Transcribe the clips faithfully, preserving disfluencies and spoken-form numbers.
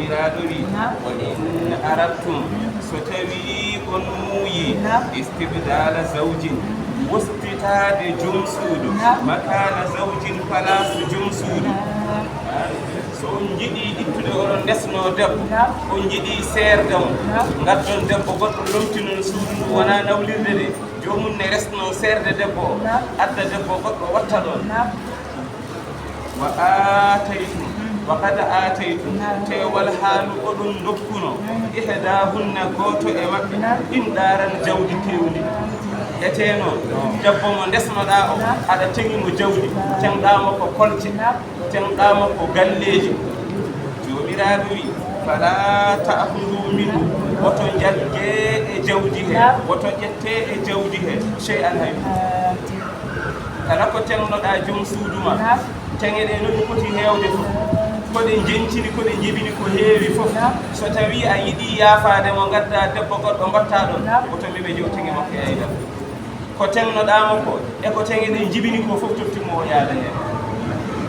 Joomiraaɗo wi, naam, "Wa in aradtum," so tawii on muuyi, naam, "istibdaala zawjin," wostitaade joom suudu, naam, "makaana zawjin," palaasu joom suudu. Naam. So on njiɗii ittude oɗon ndesnoo debbo, naam, on njiɗii seerde mo, naam, ngaddon debbo goɗɗo lomtinon suudu ndu, wonaa nawlirde de, joomum ne resnoo seerde debbo o, naam, adda debbo goɗɗo watta ɗoon. Naam. "Wa aataytum, wa qad aataytum," te walhaalu oɗon ndokkuno, "ihdaahunna," gooto e maɓɓe, "qintaaran," jawdi keewndi. Etee noon, debbo mo ndesnoɗaa o, aɗa teŋi mo jawdi, teŋɗaa mo ko kolce, teŋɗaa mo ko galleeji. Joomiraaɗo wi, "Falaa ta'khuduu minhu," woto njaggee e jawdi he, woto ƴettee e jawdi he, "shay'an," hay huunde. Kala ko teŋnoɗaa joom suudu ma, naam, teŋe ɗe no ɗe poti heewde fof, ko ɗe njeñcini, ko ɗe njibini, ko heewi fof, naam, so tawii a yiɗii yaafaade mo, ngaddaa debbo goɗɗo mbattaa ɗoon, naam, woto mbeɓe jew teŋe makko e ay dara. Ko teŋnoɗaa mo ko e ko teŋe ɗe njibini ko fof, tottu mo o yaada heen.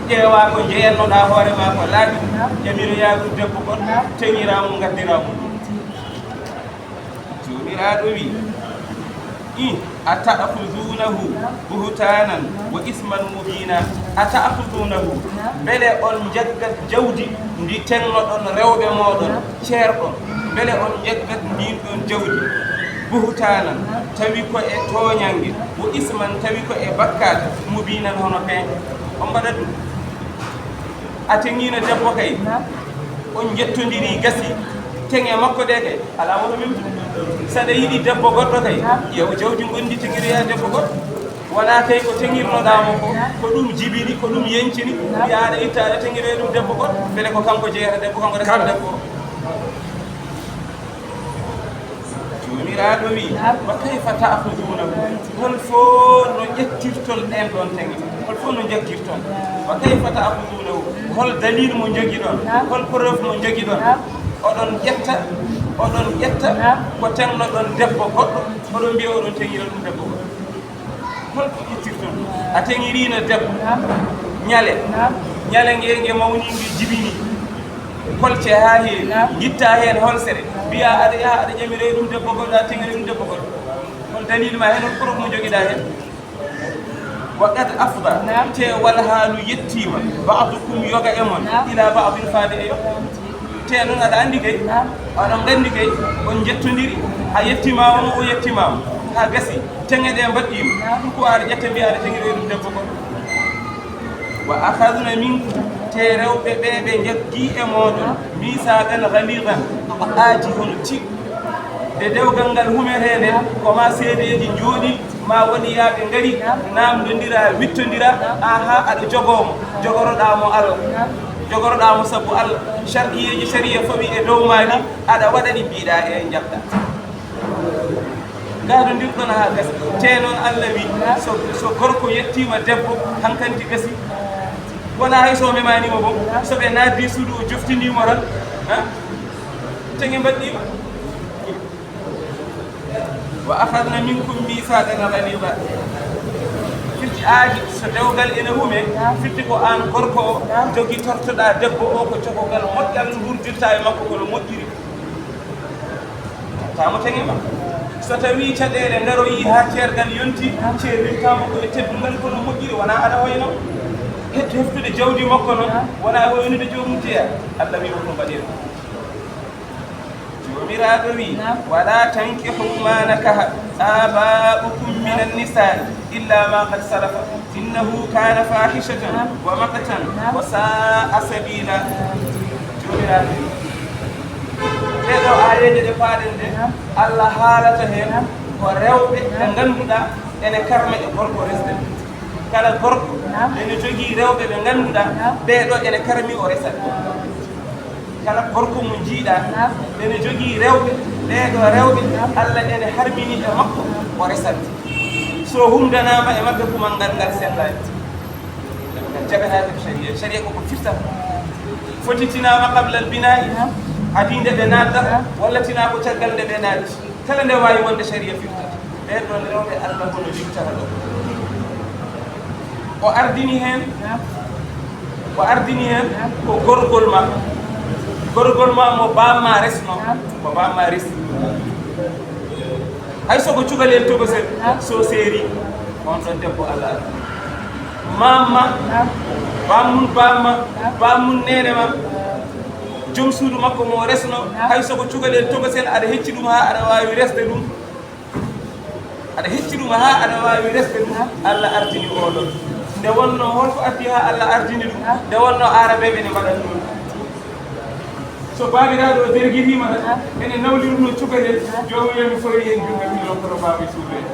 Ƴeewaa ko njeyannoɗaa hoore maa ko laaɓi, naam, ƴamiroyaa ɗum debbo goɗɗo, naam, teŋiraa mo, ngaddiraa mo. Joomiraaɗo wi, "I, a ta'khudunahu buhtaanan wa isman mubiina." "A ta'khudunahu," mbele on njaggat jawdi ndi teŋnoɗon rewɓe mooɗon, ceerɗon, mbele on njaggat ndiin ɗoon jawdi, "buhtaanan," tawi ko e tooñannge, "wa isman," tawi ko e bakkaat, "mubiinan," hono peeñɗo. On mbaɗat ɗum? A teŋiino debbo kay, on njettondirii, gasii, teŋe makko ɗe kay, alaa woto memtu. So aɗa yiɗi debbo goɗɗo kay, ƴeew jawdi ngonndi, teŋiroyaa debbo goɗɗo. Wonaa kay ko teŋirnoɗaa mo ko, ko ɗum jibini, ko ɗum yeñcini, mbiyaa aɗa itta, aɗa teŋiroya ɗum debbo goɗɗo. Mbele ko kanko jeyata debbo, kanko resata debbo o? Joomiraaɗo wi, "Wa kayfa ta'khudunahu?" Hol foo no ƴettirton ɗeen ɗoon teŋe? Hol foo no njaggirton? "Wa kayfa ta'khudunahu?" Hol dalil mo njogiɗon? Hol preuve mo njogiɗon? Oɗon ƴetta, oɗon ƴetta ko teŋnoɗon debbo goɗɗo, oɗon mbiya oɗon teŋira ɗum debbo goɗɗo. Hol ko ittirton? A teŋiriino debbo. Ñale. Ñale nge, nge mawni, nge jibini. Kolce haa heewi. Ngitta heen holsere. Mbiya aɗa yaha, aɗa ƴamira ɗum debbo goɗɗo, a teŋira ɗum debbo goɗɗo. Hol dalil ma heen? Hol preuve mo jogiɗa heen? Wa qad afda. Te walhaalu yettiima. Ba'dukum, yoga e mon. Ila ba'din, faade e yoga. Te noon aɗa anndi kay, oɗon nganndi kay, on njettondiri, a yettiima mo, o yettiima mo, haa gasi, teŋe ɗe mbaɗɗiima, ɗum ko aɗa ƴetta mbiya aɗa teŋiri e ɗum debbo goɗɗo. Wa akhadna minkum, te rewɓe ɓe, ɓe njaggi e mooɗon, misaqan ghalidan, aaji hono tig. Nde dewgal ngal humetee nde, ko ma seedeeji njooɗi, ma woni yaaɓe ngari, naamndondira, wittondira, aha, aɗa jogoo mo, jogoroɗaa mo Allah, jogoroɗaa mo sabu Allah, sharɗiyeeji sariya fawi e dow maa ɗi, aɗa waɗa ɗi, mbiɗa e njaɓɗa. Ngaadondirɗon haa gasa. Te noon Allah wi, so, so gorko yettiima debbo, hankanti gasi. Wonaa hay so o memaani mo boom, so ɓe naatdi suudu, o joftindii mo tan, ha? Teŋe mbaɗɗiima. Wa akhadna minkum mithaqan ghaliza. Firti aadi, so dewgal ene hume, firti ko aan gorko o jogitortoɗaa debbo o ko jogogal moƴƴal, nguurdirta e makko kono moƴƴiri. Tamo teŋe ma. So tawii caɗeele ngaroyii haa ceergal yonti, ceerirtaama ko e teddungal kono moƴƴiri, wonaa aɗa hoyno. Hettu heftude jawdi makko noon, wonaa hoynude joomum jeya. Allah wi ko ɗum mbaɗee ɗum. Joomiraaɗo wi, naam. Wala tankihu ma nakaha aba'ukum minan nisa'i illa ma qad salafa, innahu kana fahishatan, naam, wa maqtan, naam, wa sa'a sabila. Joomiraaɗo wi, ɗee ɗoo aayeeje ɗe paaɗen ɗe, naam, Allah haalata heen, naam, ko rewɓe ɓe, naam, ngannduɗaa ene karma e gorko resde. Kala gorko, naam, ene jogii rewɓe ɓe ngannduɗaa, naam, ɓee ɗoo ene karmi o resat. Kala gorko mo njiiɗaa, naam, ene jogii rewɓe, ɓee ɗoo rewɓe, naam, Allah ene harmini e makko, o resat. So humdanaama e maɓɓe, kumal ngal, ngal sellaani. Ngal jaɓetaake ko sariya. Sariya ko ko firtata. Foti tinaama qabla al binaa'i, naam, adii nde ɓe naatata, naam, walla tinaa ko caggal nde ɓe naati. Kala nde waawi wonde, sariya firtata. Ɓeen ɗoon rewɓe, Allah hono liftata ɗo. O ardini heen, o ardini heen ko gorgol ma. Gorgol ma mo bamma resno, mo bamma resi. Hay so ko cukalel tokosel, so seeri, on ɗon debbo Allah. Mamma, bammun bamma, bammun nene ma, joom suudu makko mo resno, hay so ko cukalel tokosel, aɗa hecci ɗum haa aɗa waawi resde ɗum. Aɗa hecci ɗum haa aɗa waawi resde ɗum. Allah ardini oɗon. Nde wonno, holko addi haa Allah ardini ɗum? Nde wonno, Aarabeeɓe ne mbaɗa ɗum. So baabiraaɗo o dergitiima tan, ene nawliri ɗum cukalel, joomum yo mi fori heen junngo, mi lomtoto baaba e suudu en.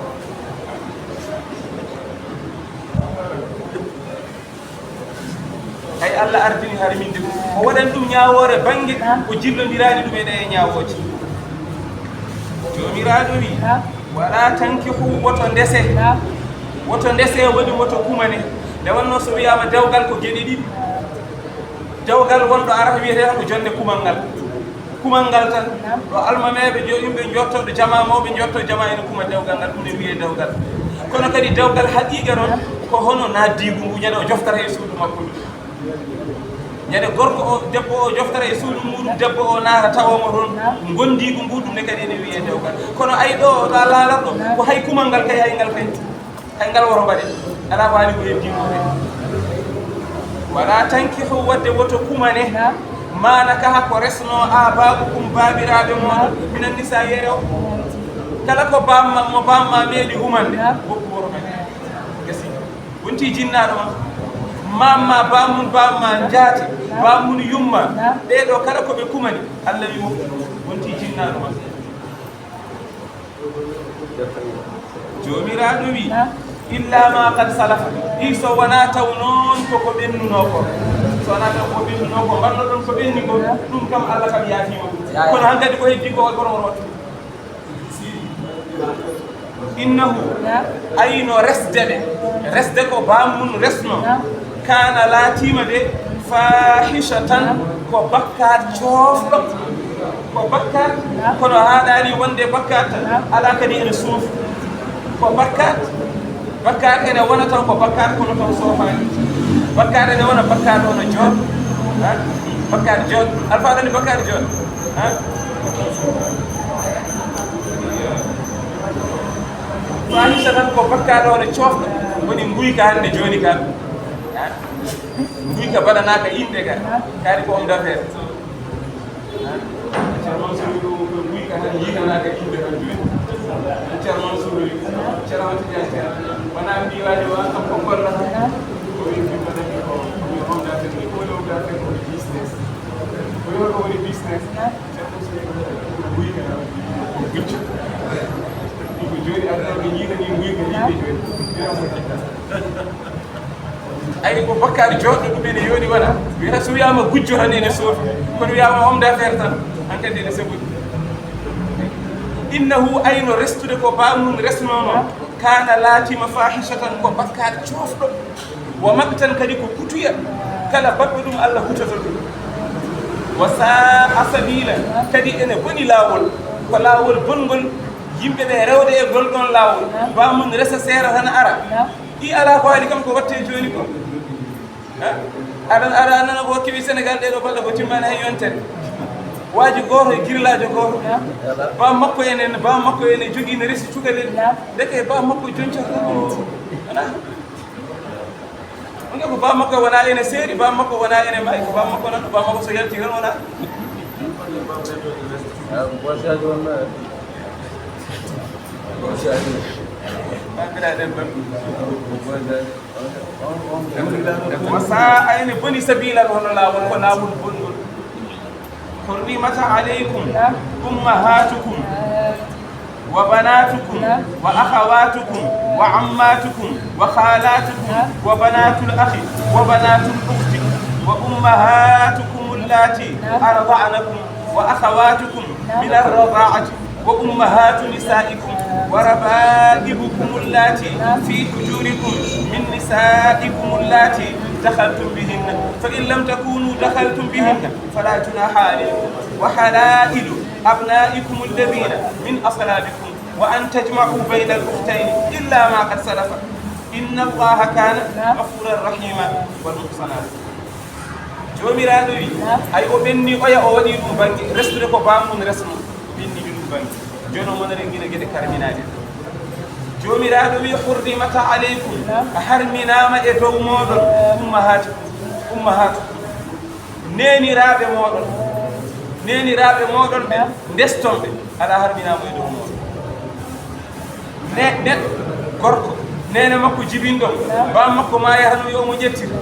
Hay Allah ardini hari min de, o waɗan ɗum ñaawoore bannge, o jillondiraani ɗum e ɗee ñaawooje. Joomiraaɗo wii, "Wala tankihu, woto ndese." Woto ndese woni woto kumane. Nde wonno so wiyaama dewgal ko geɗe ɗiɗi. Dewgal wonɗo arata wiyetee ko jonnde kumal ngal. Kumal ngal tan, ɗo almameeɓe jo-, yimɓe njottooɓe jama, mawɓe njottoo jama ene kuma dewgal ngal, ɗum ne wiyee dewgal. Kono kadi dewgal haqiiqa noon, ko hono naddiigu ngu ñande o joftata e suudu makko ndu. Ñande gorko o, debbo o joftata e suudu muɗum, debbo o naata tawa mo toon, ngondiigu ngu, ɗum ne kadi ene wiyee dewgal. Kono ay ɗo, ɗo a laalatɗo, ko hay kumal ngal kay, hay ngal kay. Hay ngal woto mbaɗe, alaa ko haali ko heddi ɗum de. Wala tankihu, waɗde woto kumane, ma nakaha, ko resno, aba'ukum, baabiraaɓe mooɗon, minan nisaa, e rewo. Kala ko bamma, mo bamma meeɗi humande, woppu woto mbaɗe. Gasi. Wonti jinnaaɗo ma. Mamma, bammun, bamma, njaati, bammun, yumma. Ɓee ɗo kala ko ɓe kumani, Allah wi woppu. Wonti jinnaaɗo ma. Joomiraaɗo wi, "Illa ma qad salafa." Ɗi so wonaa taw noon ko ko ɓennunoo ko. So wonaa taw ko ɓennunoo ko, mbannoɗon ko ɓenni ko, ɗum kam Allah kam yaafiima ɗum. Kono hankadi ko heddi ko, kono o rootu. Innahu, ayno resde ɓe, resde ko bammun resno, kana laatiima de, fahishatan, ko bakkaat coofɗo. Ko bakkaat, kono haaɗaani wonde bakkaat tan, alaa kadi ene soofi. Ko bakkaat, bakkaat ene wona taw ko bakkaat, kono taw soofaani. Bakkaat ene wona bakkaat hono jooɗo, ha? Bakkaat jooɗo. Alfaa ɗon ni bakkaat jooɗo, ha? Fahishatan ko bakkaat hono coofɗo, woni nguyka hannde jooni ka. Ha? Nguyka baɗanaaka innde ka, kaari ko homme d'affaires. Ceerno Mansour wi ɗo ko guyka tan yiitanaaka innde tan jooni. Ceerno Mansour wi, Ceerno Tidiane Thiam, wonaa mbiiwaajo o an kam ko gollata. O wi ɗum waɗani ko, ko mi homme d'affaires ni, ko woni homme d'affaires ko business. Ko wi holko woni business? Ceerno Mansour wi ko guyka tan. Gujjo. Ɗum ko jooni aduna ɓe yiitani guyka yimɓe jooni. Ay ko bakkaari jooɗɗo ɗum ene yooɗi waɗa. Wiyata so wiyaama gujjo tan ene soofi. Kono wiyaama homme d'affaires tan, hankadi ene sabuɗi. Innahu, ayno restude ko bamum resnoono, kana laatiima fahishatan ko bakkaari coofɗo. Wa maqtan kadi ko kutuya. Kala baɗɗo ɗum Allah hutata ɗum. Wa sa'a sabila kadi ene boni laawol. Ko laawol bongol yimɓe ɓe rewde e ngol ɗon laawol. Bamum resa seera tan ara. Ɗi alaa ko waɗi kam ko waɗte jooni ko. Ha? Aɗa, aɗa nana ko kewi Sénégal ɗee ɗoo balɗe ko timmaani hay yontere. Waaji gooto e girlaajo gooto. Ba makko ene, ba makko ene jogii ne resi cukalel. Ndeke ba makko joncorta ko. Wona? Wonde ko ba makko wona ene seeri, ba makko wona ene maayi, ko ba makko nan, ba makko so yalti tan wona. Ah, ko Boy Sadio wonno. Boy Sadio. Ba mbiɗa ɗen ba. Wa sa'a, ene boni sabilan, hono laawol, ko laawol bongol. Hurrimat alaykum ummahatukum wa banatukum wa akhawatukum wa ammatukum wa khalatukum wa banatul akhi wa banatul ukhti wa ummahatukum allati arda'nakum wa akhawatukum min ar-rada'ati وأمهات نسائكم وربائبكم اللاتي في حجوركم من نسائكم اللاتي دخلتم بهن، فإن لم تكونوا دخلتم بهن فلا جناح عليكم، وحلائل أبنائكم الذين من أصلابكم، وأن تجمعوا بين الأختين إلا ما قد سلف، إن الله كان غفورا رحيما. والمحصنات Joomiraaɗo wi, ay o ɓenni oya, o waɗi ɗum bannge, restude ko baamun resno, o ɓenni ɗum bannge. Jooni o wonore ngina geɗe karminaaɗe. Joomiraaɗo wi, hurrimat aleykum, a harminaama e dow mooɗon, ummahatukum, ummahatukum, neeniraaɓe mooɗon, neeniraaɓe mooɗon ɓe, ndeston ɓe, alaa harminaama e dow mooɗon. Ne, neɗɗo gorko, neene makko jibinɗo, baam makko maaya tan, o wiya omo ƴettira.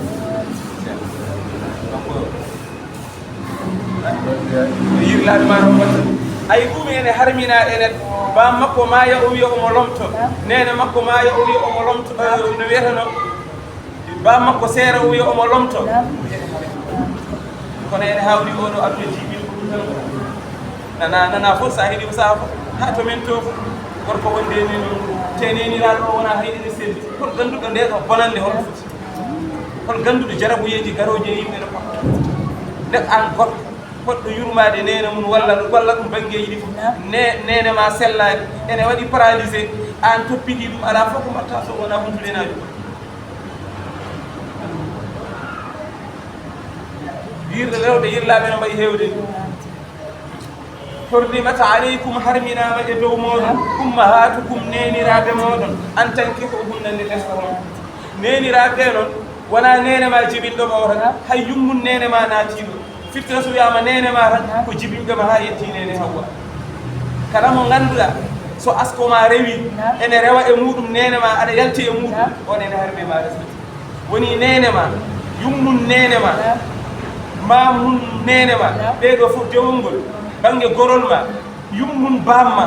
Yirlaaɓe ma no watta. Ay, ɗum ene harmina enen. Baam makko maaya, o wiya omo lomto. Neene makko maaya, o wiya omo lomto, eh, no wiyata no. Baam makko seera, o wiya omo lomto. Kono ene hawri oɗo aduna jibini ko ɗum tan. Nana, nana fof sa heɗima saha fof. Ha to men to fof. Gorko wonde ni noon. Te neeniraaɗo o wona hay ene selli. Hol ganduɗo nde ɗo bonande hol foti? Hol ganduɗo jarabuyeeji garooji e yimɓe no foti? Nek an gorko, poɗɗo yurmaade neene mum walla, walla ɗum banngeeji ɗi fof. Ne, neene ma sellaani, ene waɗi paralysé, aan toppiti ɗum, alaa fof ko mbaɗta so wonaa humtude naaju. Yirde rewɓe yirlaaɓe no mbayi heewde ni. Hurrimat aleykum, harminaama e dow mooɗon, ummahatukum, neeniraaɓe mooɗon, an tankihuhunna, nde lestoton. Neeniraaɓe ɓe noon, wonaa neene ma jibinɗo ma o tan, hay yummun neene ma naatiiɗo. Firti so wiyaama neene ma tan, ko jibinɗo ma haa yetti neene Hawwa. Kala mo ngannduɗaa, so asko ma rewi, ene rewa e muuɗum neene ma, aɗa yalti e muuɗum, on ene harmi ma resde. Woni neene ma, yummun neene ma, maamun neene ma, ɓee ɗoo fof dewol ngol, bannge gorol ma, yummun baam ma,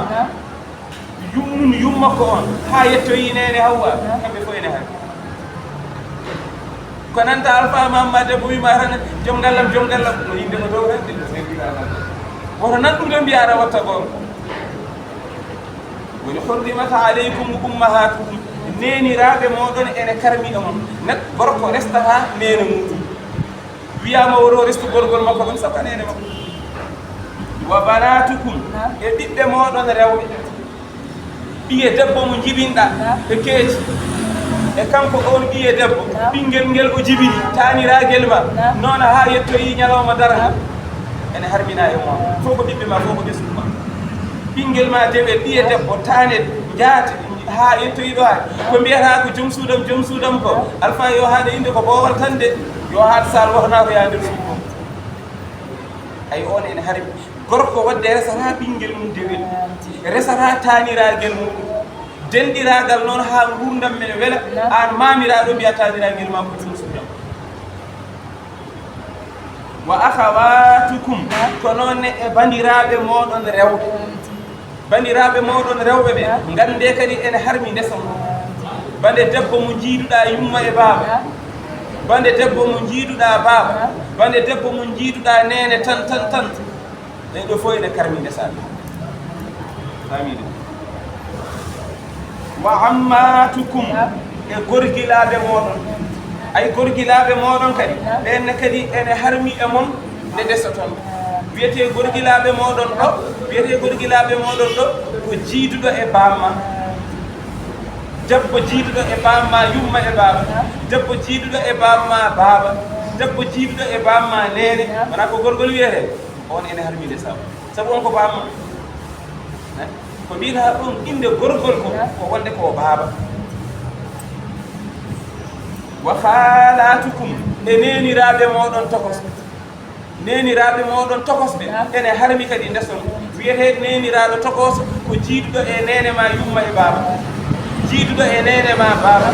yummun yumma ko on, haa yettoyi neene Hawwa, kamɓe fof ene hari. Ko nanta Alfa Mamma debbo wiima tan, joom ngallam, joom ngallam, no yimɓe ko dow tan, woto nan ɗum ɗo mbiya aɗa watta goonga. Woni hurrimat aleykum ummahatukum, neeniraaɓe mooɗon ene karmi e mon. Neɗɗo gorko restata neene muuɗum. Wiyaama woro restu gorgol makko ɗum sabu neene makko. Wa banatukum, e ɓiɓɓe mooɗon rewɓe. Ɓiye debbo mo jibinɗa e keeci. E kanko on ɓiye debbo, ɓinngel ngel o jibini, taaniraagel ma, noon haa yettoyi ñalawma darnga. Ene harmina e mon. Fof ko ɓiɓɓe ma, fof ko ɓesngu ma. Ɓinngel ma dewel, ɓiye debbo, taanel, jaate, haa yettoyi ɗo hay. Ko mbiyata ko joom suudam, joom suudam ko. Alfa yo haade innde ko boowal tan de. Yo haad sal wonaa ko yaa nder suudu mum. Ay, on ene harmi. Gorko wadde resata ɓinngel mum dewel. Resata taaniraagel mum. Denɗiraagal noon haa nguurndam men wela. Aan maamiraaɗo mbiya taaniraagel ma ko joom suudam. Wa akhawatukum, ko noon ne e bandiraaɓe mooɗon rewɓe. Bandiraaɓe mooɗon rewɓe ɓe, nganndee kadi ene harmi ndesa mum. Bande debbo mo njiiduɗaa yumma e baaba. Bande debbo mo njiiduɗaa baaba. Bande debbo mo njiiduɗaa neene tan, tan, tan. Ɗee ɗoo fof ene karmi ndesa. Faamii de? Wa ammatukum, e gorgilaaɓe mooɗon. Ay, gorgilaaɓe mooɗon kadi, ɓeen ne kadi ene harmi e mon nde ndesoton. Wiyetee gorgilaaɓe mooɗon ɗo, wiyetee gorgilaaɓe mooɗon ɗo, ko jiiduɗo e baamma. Debbo jiiduɗo e baamma, yumma e baaba. Debbo jiiduɗo e baamma, baaba. Debbo jiiduɗo e baamma, neene. Wonaa ko gorgol wiyetee? On ene harmi nde sabu. Sabu on ko baamma. Eh? Ko mbiɗa ɗum innde gorgol ko, ko wonde ko baaba. Wa khalatukum, e neeniraaɓe mooɗon tokosɓe. Neeniraaɓe mooɗon tokosɓe, ene harmi kadi ndeson. Wiyetee neeniraaɗo tokos ko jiiduɗo e neene ma yumma e baaba. Jiiduɗo e neene ma baaba.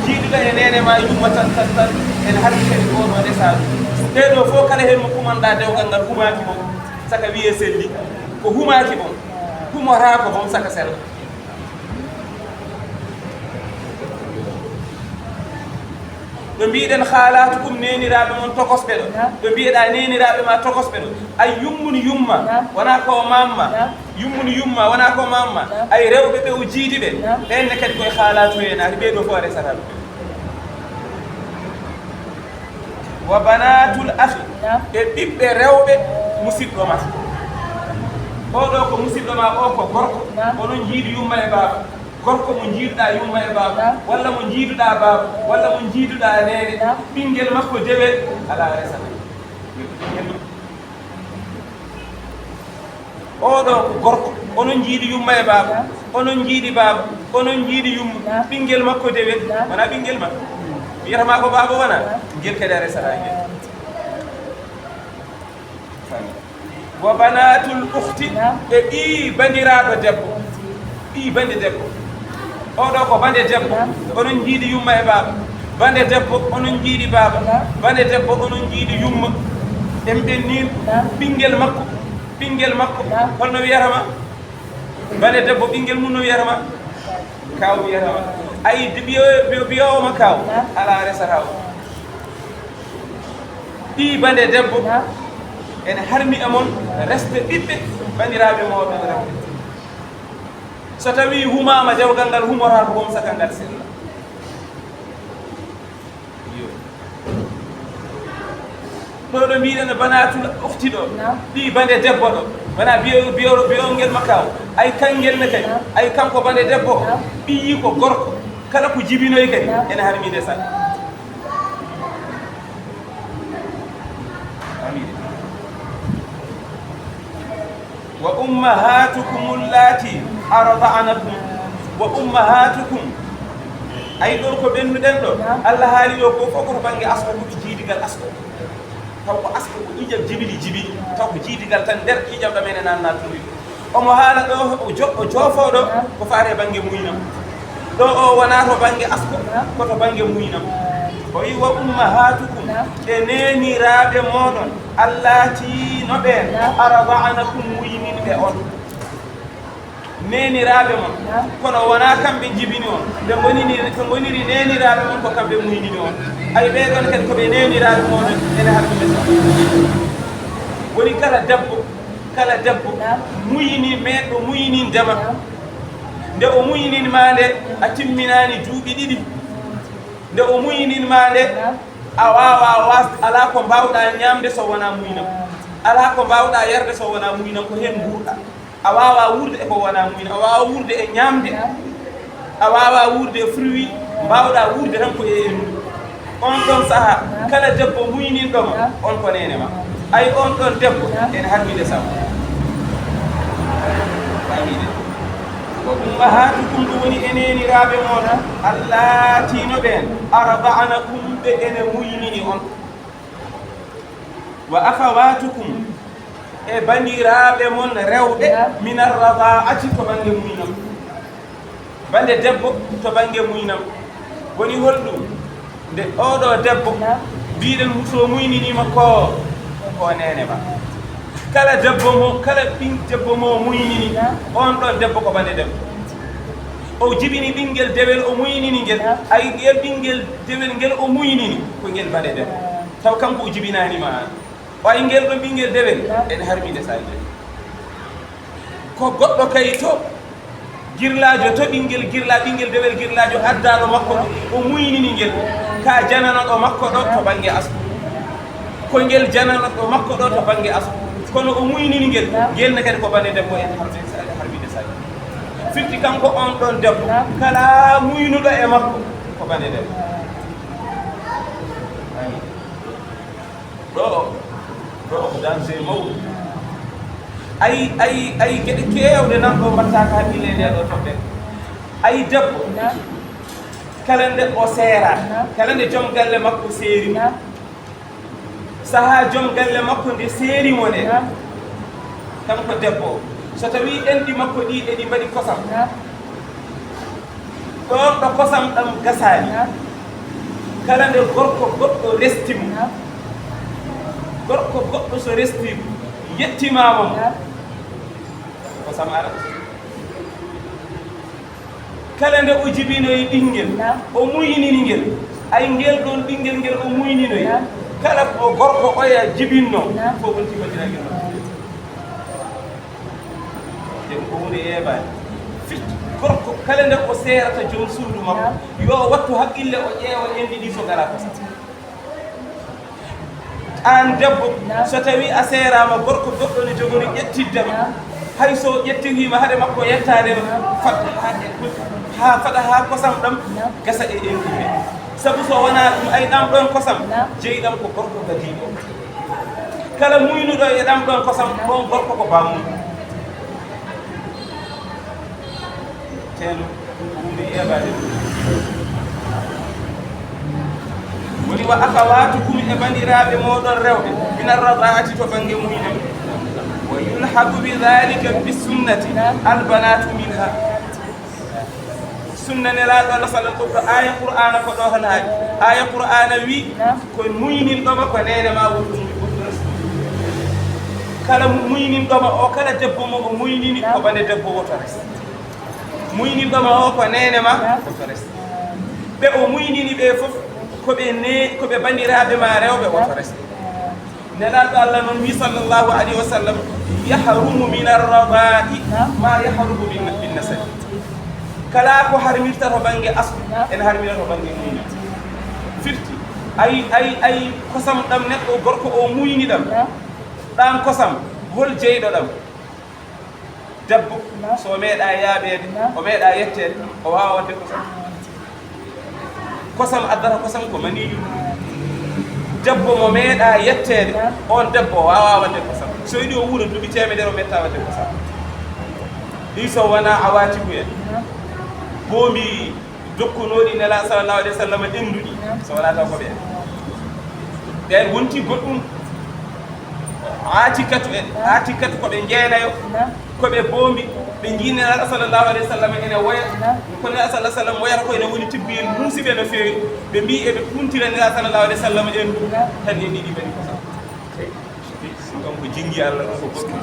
Jiiduɗo e neene ma yumma tan, tan, tan. Ene harmi kadi ko ɗo ndesaa ɗum. Ɗee ɗoo fof kala heen mo kumanɗaa dewgal ngal humaaki mo. Saka wiyee selli. Ko humaaki mo. Humoraako mo saka sella. Ɗo mbiɗen khalatukum neeniraaɓe mon tokosɓe ɗo. Ɗo mbiyeɗaa neeniraaɓe ma tokosɓe ɗo. Ay yummun yumma, wonaa ko mamma. Yummun yumma, wonaa ko mamma. Ay rewɓe ɓe o jiidi ɓe. Ɓeen ne kadi koye khalatu en ari, ɓee ɗoo fof a resata ɗum. Wa banatul akhi, e ɓiɓɓe rewɓe musiɗɗo ma. Oo ɗoo ko musiɗɗo ma, oo ko gorko, onon njiidi yumma e baaba. Gorko mo njiiduɗaa yumma e baaba, walla mo njiiduɗaa baaba, walla mo njiiduɗaa neene, ɓinngel makko dewel, alaa resata. Oɗo ko gorko, onon njiidi yumma e baaba, onon njiidi baaba, onon njiidi yumma. Ɓinngel makko dewel, wona ɓinngel ma. Wiyata ma ko baaba wona, ngel kadi a resata ngel. Wa banatul ukhti, e ɓii bandiraaɗo debbo. Ɓii bande debbo. Oɗo ko bande debbo, onon njiidi yumma e baaba. Bande debbo, onon njiidi baaba. Bande debbo, onon njiidi yumma. En ɓenniino ɓinngel makko, ɓinngel makko. Holno wiyata ma? Bande debbo, ɓinngel mum no wiyata ma? Kaw wiyata ma. Ayi, de ɓiyo, ɓiyo, ɓiyo o ma kaw? Alaa, resata o. Ɓii bande debbo, ene harmi e mon resde ɓiɓɓe bandiraaɓe mooɗon rewɓe. So tawii humaama, dewgal ngal humoraa ko won saka ngal sella. Iyo. Ɗo ɗo mbiɗen banatul ukhti ɗo, ɓii bande debbo ɗo, wona biyo, biyo, biyo ngel makkaw. Ay kangel ne kadi, ay kanko bande debbo, ɓiyi ko gorko, kala ko jibinoyi kadi, ene harmi nde saka. Amin. Wa ummahatukum allati arda'anakum. Wa ummahatukum. Ay ɗo ko ɓennuɗen ɗo. Allah haali ɗo ko fof ko to bannge asko, ko jiidigal asko. Taw ko asko ko ƴiiƴam jibini jibini. Taw ko jiidigal tan nder ƴiiƴam ɗam ene nan nattude. Omo haala ɗo o jo-, o joofo ɗo ko faare bannge muynam. Ɗo o wona to bannge asko, ko to bannge muynam. O wi wa ummahatukum, e neeniraaɓe mooɗon, allati no ɓeen, arda'anakum muyninɓe on. Neeniraaɓe mon, kono wona kamɓe njibini on. Ɓe ngonini, ɓe ngoniri neeniraaɓe mon ko kamɓe muynini on. Ay ɓee ɗon kadi ko ɓe neeniraaɓe mooɗon, ene harmi ɓe. Woni kala debbo, kala debbo muyni meeɗɗo muyninde ma. Nde o muynini ma nde, a timminaani duuɓi ɗiɗi. Nde o muynini ma nde, a waawaa waasde, alaa ko mbaawɗaa ñaamde so wonaa muynam. Alaa ko mbaawɗaa yarde so wonaa muynam, ko heen nguurɗaa. A waawaa wuurde e ko wonaa muynam, a waawaa wuurde e ñaamde. A waawaa wuurde e fruit, mbaawɗaa wuurde tan ko e henndu. On ɗon sahaa, kala debbo muyninɗo ma, on ko neene ma. Ay on ɗon debbo, ene harmi nde sabu. Famille. Wa ummahatukum, ɗum woni e neeniraaɓe mon, allati no ɓeen, arda'anakum, ɓe ene muynini on. Wa akhawatukum, e bandiraaɓe mon rewɓe, min ar-rada'ati, to bannge muynam. Bannde debbo to bannge muynam. Woni holɗum? Nde oɗo debbo, mbiɗen mo so muyniniima ko, ko neene ma. Kala debbo mo, kala ɓin debbo mo muynini, on ɗon debbo ko bannde debbo. O jibini ɓinngel dewel, o muynini ngel. Ay, ngel ɓinngel dewel ngel o muynini, ko ngel bannde debbo. Taw kanko o jibinaani ma. Ɓay ngel ɗo ɓinngel dewel, ene harmi nde saa'i nde. Ko goɗɗo kay to, girlaajo to ɓinngel girla-, ɓinngel dewel girlaajo addaaɗo makko ɗo, o muynini ngel. Ka jananoɗo makko ɗo to bannge asko. Ko ngel jananoɗo makko ɗo to bannge asko. Kono o muynini ngel, ngel ne kadi ko bannde debbo en harmi, harmi nde saa'i. Firti kanko on ɗon debbo, kala muynuɗo e makko, ko bannde debbo. Ayi. Ɗo, ɗo ko danger mawɗo. Ay, ay, ay, geɗe keewɗe nan ɗo mbaɗtaaka hakkille e nde ɗo toɓɓere. Ay debbo, kala nde o seera, kala nde joom galle makko seeri mo. Sahaa joom galle makko nde seeri mo nde, kanko debbo o, so tawii enɗi makko ɗi eɗi mbaɗi kosam, ɗon ɗo kosam ɗam gasaani. Kala nde gorko goɗɗo resti mo, gorko goɗɗo so resti mo, yettimaama mo, kosam ara. Kala nde o jibinoyi ɓinngel, o muynini ngel, ay ngel ɗon ɓinngel ngel o muyninoyi. Kala ko gorko oya jibinno, fof wonti waɗiragel ɗon. Ɗen ko huunde yeebaani. Firti gorko, kala nde o seerata joom suudu makko, yo o wattu haqqille, o ƴeewa enɗi ɗi so ngalaa kosam. Aan debbo, so tawii a seeraama, gorko goɗɗo ne jogori ƴettidde ma. Hay so ƴettirii ma, hade makko yettaade ma, fadda haa e, haa fada haa kosam ɗam gasa e enɗi ɓe. Sabu so wonaa ɗum, ay ɗam ɗon kosam, jeyi ɗam ko gorko gadiiɗo. Kala muynuɗo e ɗam ɗon kosam, on gorko ko baammum. Teenu, ko huunde yeebaade ɗum. Woni wa akhawatukum, e bandiraaɓe mooɗon rewɓe, min arradaati, to bannge muynan. Wa yulhaqu bi dhalika bi sunnati al banatu minha. Sunna Nelaaɗo Allah sallam ko, ko aya Qur'aana ko ɗo tan haaɗi. Aya Qur'aana wi, ko muyninɗo ma ko neene ma woni ɗum, woni ɗum. Kala mo muyninɗo ma o, kala debbo mo o muynini, ko bane debbo woto res. Muyninɗo ma o ko neene ma woto res. Ɓe o muynini ɓe fof ko ɓe ne, ko ɓe bandiraaɓe ma rewɓe, woto res. Nelaaɗo Allah noon wi, sallallahu alayhi wa sallam, yahrumu min arrada'i ma yahrumu min, min nasabi. Kala ko harmirta to bannge aslu, ene harmira to bannge muyni. Firti, ay, ay, ay, kosam ɗam neɗɗo gorko o muyni ɗam, ɗam kosam, hol jeyɗo ɗam? Debbo, so o meeɗa yaaɓeede, o meeɗa yetteede, o waawa waɗde kosam. Kosam addata kosam ko maniyu. Debbo mo meeɗa yetteede, on debbo o waawa waɗde kosam. So yiɗi o wuura duuɓi teemedere, o metta waɗde kosam. Ɗi so wonaa awaatiku en, boombi dokkunooɗi Nelaaɗo sallallahu alayhi wa sallam ɓennduɗi, so wonaa taw ko ɓeen. Ɓeen wonti goɗɗum. Aatikatu en, aatikatu ko ɓe jeenayo, ko ɓe boombi, ɓe njii Nelaaɗo sallallahu alayhi wa sallam ene woya. Ko Nelaaɗo sallallahu alayhi wa sallam woyata ko ene woni tibbiyel muusiɓe no feewi. Ɓe mbii eɓe kuntira Nelaaɗo sallallahu alayhi wa sallam en ɗum. Tan en ɗiɗi mbaɗi kosam. Ɗum kam ko jingi Allah, ɗum ko goɗɗum.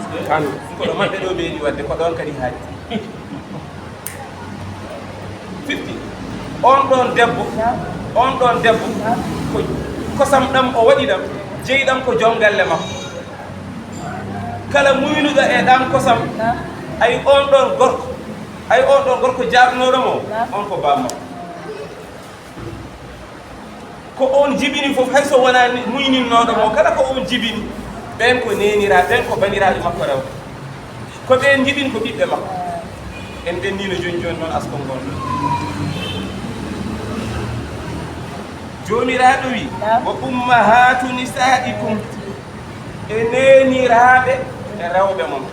Ko ɗo maɓɓe ɗo ɓe yiɗi waɗde, ko ɗoon kadi haaɗi. Firti, on ɗoon debbo, on ɗoon debbo, ko kosam ɗam o waɗi ɗam, jeyi ɗam ko joom galle makko. Kala muynuɗo e ɗam kosam, ay on ɗoon gorko, ay on ɗoon gorko jaabnooɗo mo, on ko baam makko. Ko on jibini fof, hay so wonaa ni-, muyninnooɗo mo, kala ko on jibini, ɓeen ko neenira-, ɓeen ko bandiraaɓe makko rewɓe. Ko ɓeen jibini ko ɓiɓɓe makko. En ɓenniino jooni jooni noon askol ngol. Joomiraaɗo wi, naam, "Wa ummahatu nisaikum," e neeniraaɓe rewɓe mon.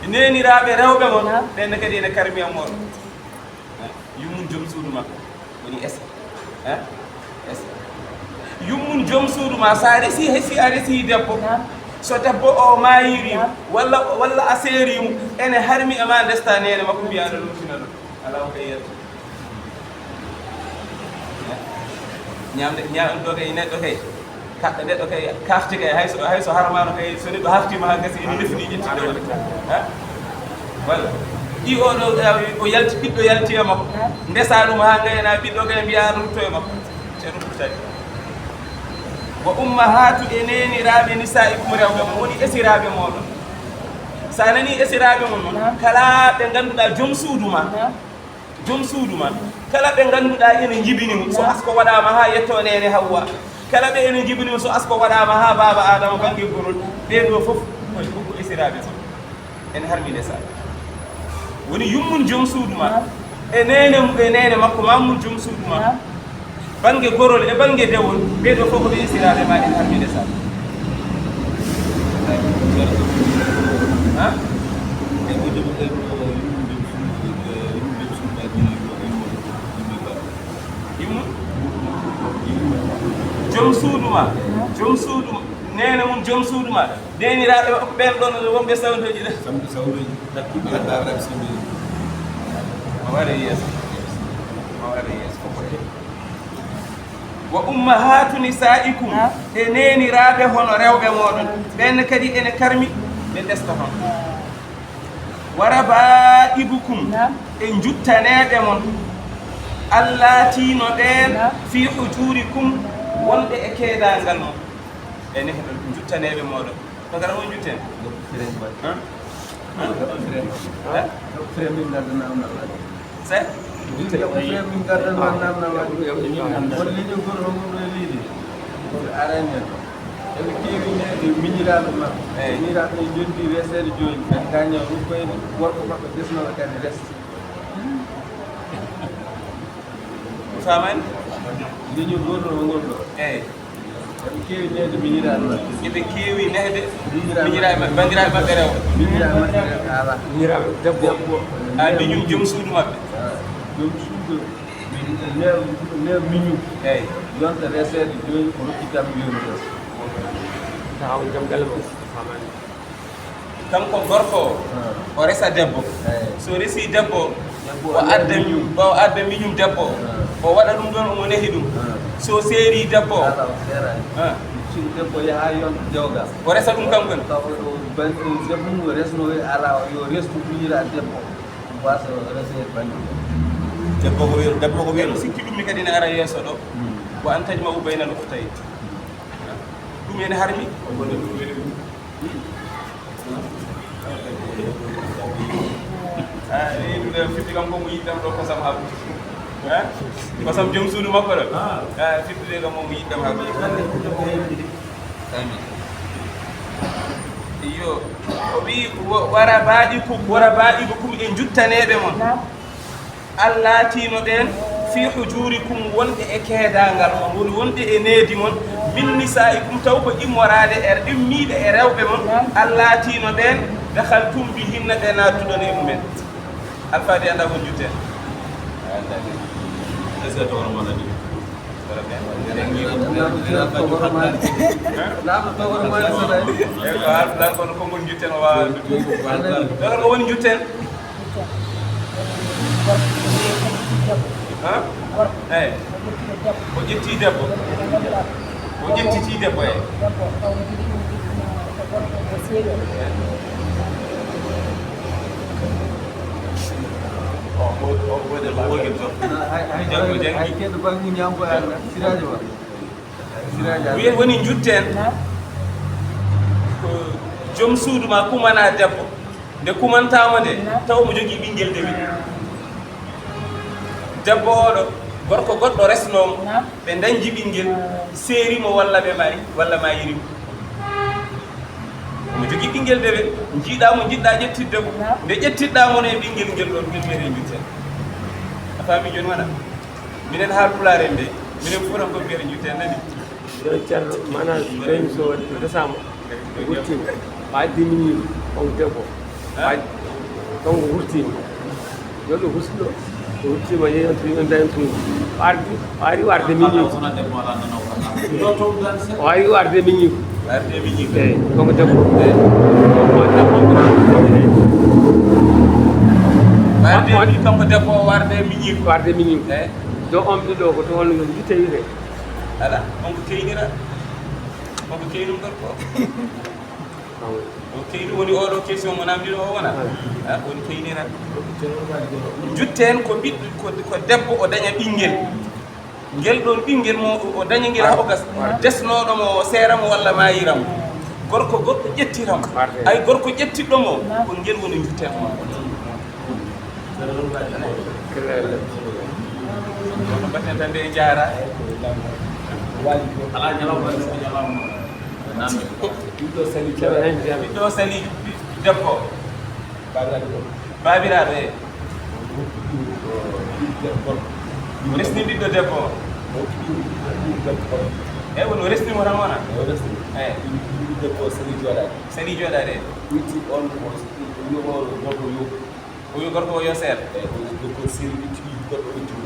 E neeniraaɓe rewɓe mon, naam, ɓeen ne kadi ene karmi e mooɗon. Yummum joom suudu makko woni ese. Hein? Ese. Yummum joom suudu ma, so a resi, hay si a resi debbo, so debbo o maayiri, walla, walla a seeri mo, ene harmi e ma ndesta neene makko, mbiya aɗa lomtina ɗum. Alaa ko kay yalti. Ñaamde, ñaamde ɗo kay, neɗɗo kay. Kaɗɗo neɗɗo kay, kaafti kay, hay so, hay so harmaano kay, so neɗɗo haaftiima haa gasi, ene nefni ƴetti ɗo. Ha? Walla. Ɗi o ɗo, o yalti, ɓiɗɗo yalti e makko. Ndesaa ɗum haa ngayna, ɓiɗɗo kay mbiyaa rutto e makko. Ceerno Murtari. "Wa ummahatu," e neeniraaɓe, "nisaikum," rewɓe mon, woni esiraaɓe mooɗon. So a nanii esiraaɓe mon noon, kala ɓe ngannduɗaa joom suudu ma. Joom suudu ma, kala ɓe ngannduɗaa ene njibini mo, so asko waɗaama haa yettoo neene Hawwa, kala ɓe ene njibini mo, so asko waɗaama haa baaba Aadama bannge gorol, ɓeen ɗoo fof ko, ko, ko esiraaɓe ma. Ene harmi ndesaa. Woni yummum joom suudu ma, e neene, e neene makko, maa mum joom suudu ma. Bannge gorol e bannge dewol, ɓee ɗoo fof ko ɓe esiraaɓe ma, en harmi ndesaa. Ha? Yummum? Joom suudu ma, joom suudu, neene mum, joom suudu ma, neeniraaɓe maɓɓe ɓeen ɗoon wonɓe sawndooji ɗe. Sawndo, sawndooji, dakkuɓe e daaraɓe sawndooji. Ma ware yeeso. Ma ware yeeso. "Wa ummahatu nisaikum," e neeniraaɓe hono rewɓe mooɗon, ɓeen kadi ene karmi, ɓe ndesta toon. "Wa raba'ibukum," e njuttaneeɓe mon, "allati," no ɓeen, "fi hujurikum," wonɓe e keedaagal mon, ɓe ne heɗon njuttaneeɓe mooɗon. To gara on njutten. Dokku frère mbaɗi. Han? Han? Dokku frère mbaɗi. Han? Dokku frère min ngadda namdal waɗi. Se? Dokku frère min ngadda namdal waɗi. Won leñol gol hono ɗo e leydi. Ko arani en. Eɓe keewi ne, e miñiraaɓe maɓɓe. Eey. Miñiraaɓe en njondi weeseede jooni. Ɓe gaña ɗum koye worko maɓɓe desnooɓe kadi resti. Faamani? Leñol gol hono ngol ɗo. Eey. Eɓe keewi nehde miñiraaɓe maɓɓe. Eɓe keewi nehde miñiraaɓe maɓɓe, banndiraaɓe maɓɓe rewɓe. Miñiraaɓe maɓɓe rewɓe, ala. Miñiraaɓe debbo. Debbo. A miñum joom suudu maɓɓe. Joom suudu. Nehde, nehde miñum. Eeyi. Yonta reseede jooni, o rokki kam miñum ɗo. Tawa jam galle makko. Kanko gorko o, o resa debbo. So resi debbo, o adda miñum, o adda miñum debbo. O waɗa ɗum ɗon, omo nehi ɗum. So seeri debbo, debbo yaha yon dewgal. O resa ɗum kanko ne. Taw o ban debbo mum o resno, ala yo restu miñira debbo. Wasa rese ban. Debbo ko wiyno, debbo ko wiyno. Sikki ɗum mi kadi ne ara yeeso ɗo. Wa an tajma'u bayna al-ukhtayni. Ɗum ene harmi. Fifti kam ko mo yiɗɗam ɗo kosam ha ɓuti. Kosam joom suudu makko ɗo. Fiftude kam mo yiɗɗam ha ɓuti. Iyo. O wi wara baɗi kum wara baɗi kum e juttaneɓe mon. Allaatiino ɓeen fii hujuurikum wonɓe e keedaangal mon, woni wonɓe e needi mon, min nisaa'ikum taw ko immoraade e immiiɓe e rewɓe mon, allaatiino ɓeen dakhaltum bihinna ɓe naattuɗon e mumen. Alfaade anndaa won jutte. Est-ce que tawno mon adi? Laamɗo tawno mon adi. Ko alfaade kono ko mon jutten o waawa. Tawno woni jutten. Eyi. O ƴetti debbo. O ƴettiti debbo e. Wiyen woni njutten ko joom suudu ma kumana debbo. Nde kumantaama nde, taw omo jogii ɓinngel dewe. Debbo oɗo, gorko goɗɗo resnoo mo, ɓe ndañji ɓinngel, seeri mo walla ɓe maayi, walla maayiri mo. Omo jogii ɓinngel dewe, njiiɗaa mo, njiɗɗaa ƴettitde mo. Nde ƴettitɗaa mo ne ɓinngel ngel ɗon, ngel wiyetee njutten. A faami jooni wona? Minen haalpulaar en de, minen fof tan ko mbiyata njutten nani. Yo ceerno, maanaam, so tawi so resaama, wurtiima, o addi miñiiko, on debbo, o addi, kanko wurtiima, yo ɗo husiɗo, o wurtiima, yeeyan tumi, en dañan tumi, o ardi, o ari o arde miñiiko, o ari o arde miñiiko, eeyi, kanko debbo, eeyi, o debbo, eeyi, o arde, kanko debbo o arde miñiiko, o arde miñiiko, eeyi, do on ɓiɗɗo ko to on no jitte wiyetee. Ala, on ko keynira. On ko keynum gorko. On keynu woni oɗo question mo namdino o wona. Ah, on keynira. Jutten ko ɓiɗɗo ko, ko debbo o daña ɓinngel. Ngel ɗon ɓinngel mo o daña ngel ha o gas. Desnoɗo mo o seera mo walla maayira mo. Gorko goɗɗo ƴettira mo. Ay gorko ƴettiɗo mo ko ngel woni jutten mo. Kono mbatten tan nde jaara. Alaa ñalawma, alaa ñalawma. Ɓiɗɗo sali, ɓiɗɗo sali debbo. Baabiraaɗo e. O resni ɓiɗɗo debbo. Eyi, woni o resni mo tan wona. Eyi. Ɓiɗɗo debbo sali jooɗaade. Sali jooɗaade. Ɓiɗɗo on ko yo gorko o yo seeɗa. Eyi, ko seeri ɓe tigi gorko ɓe tigi.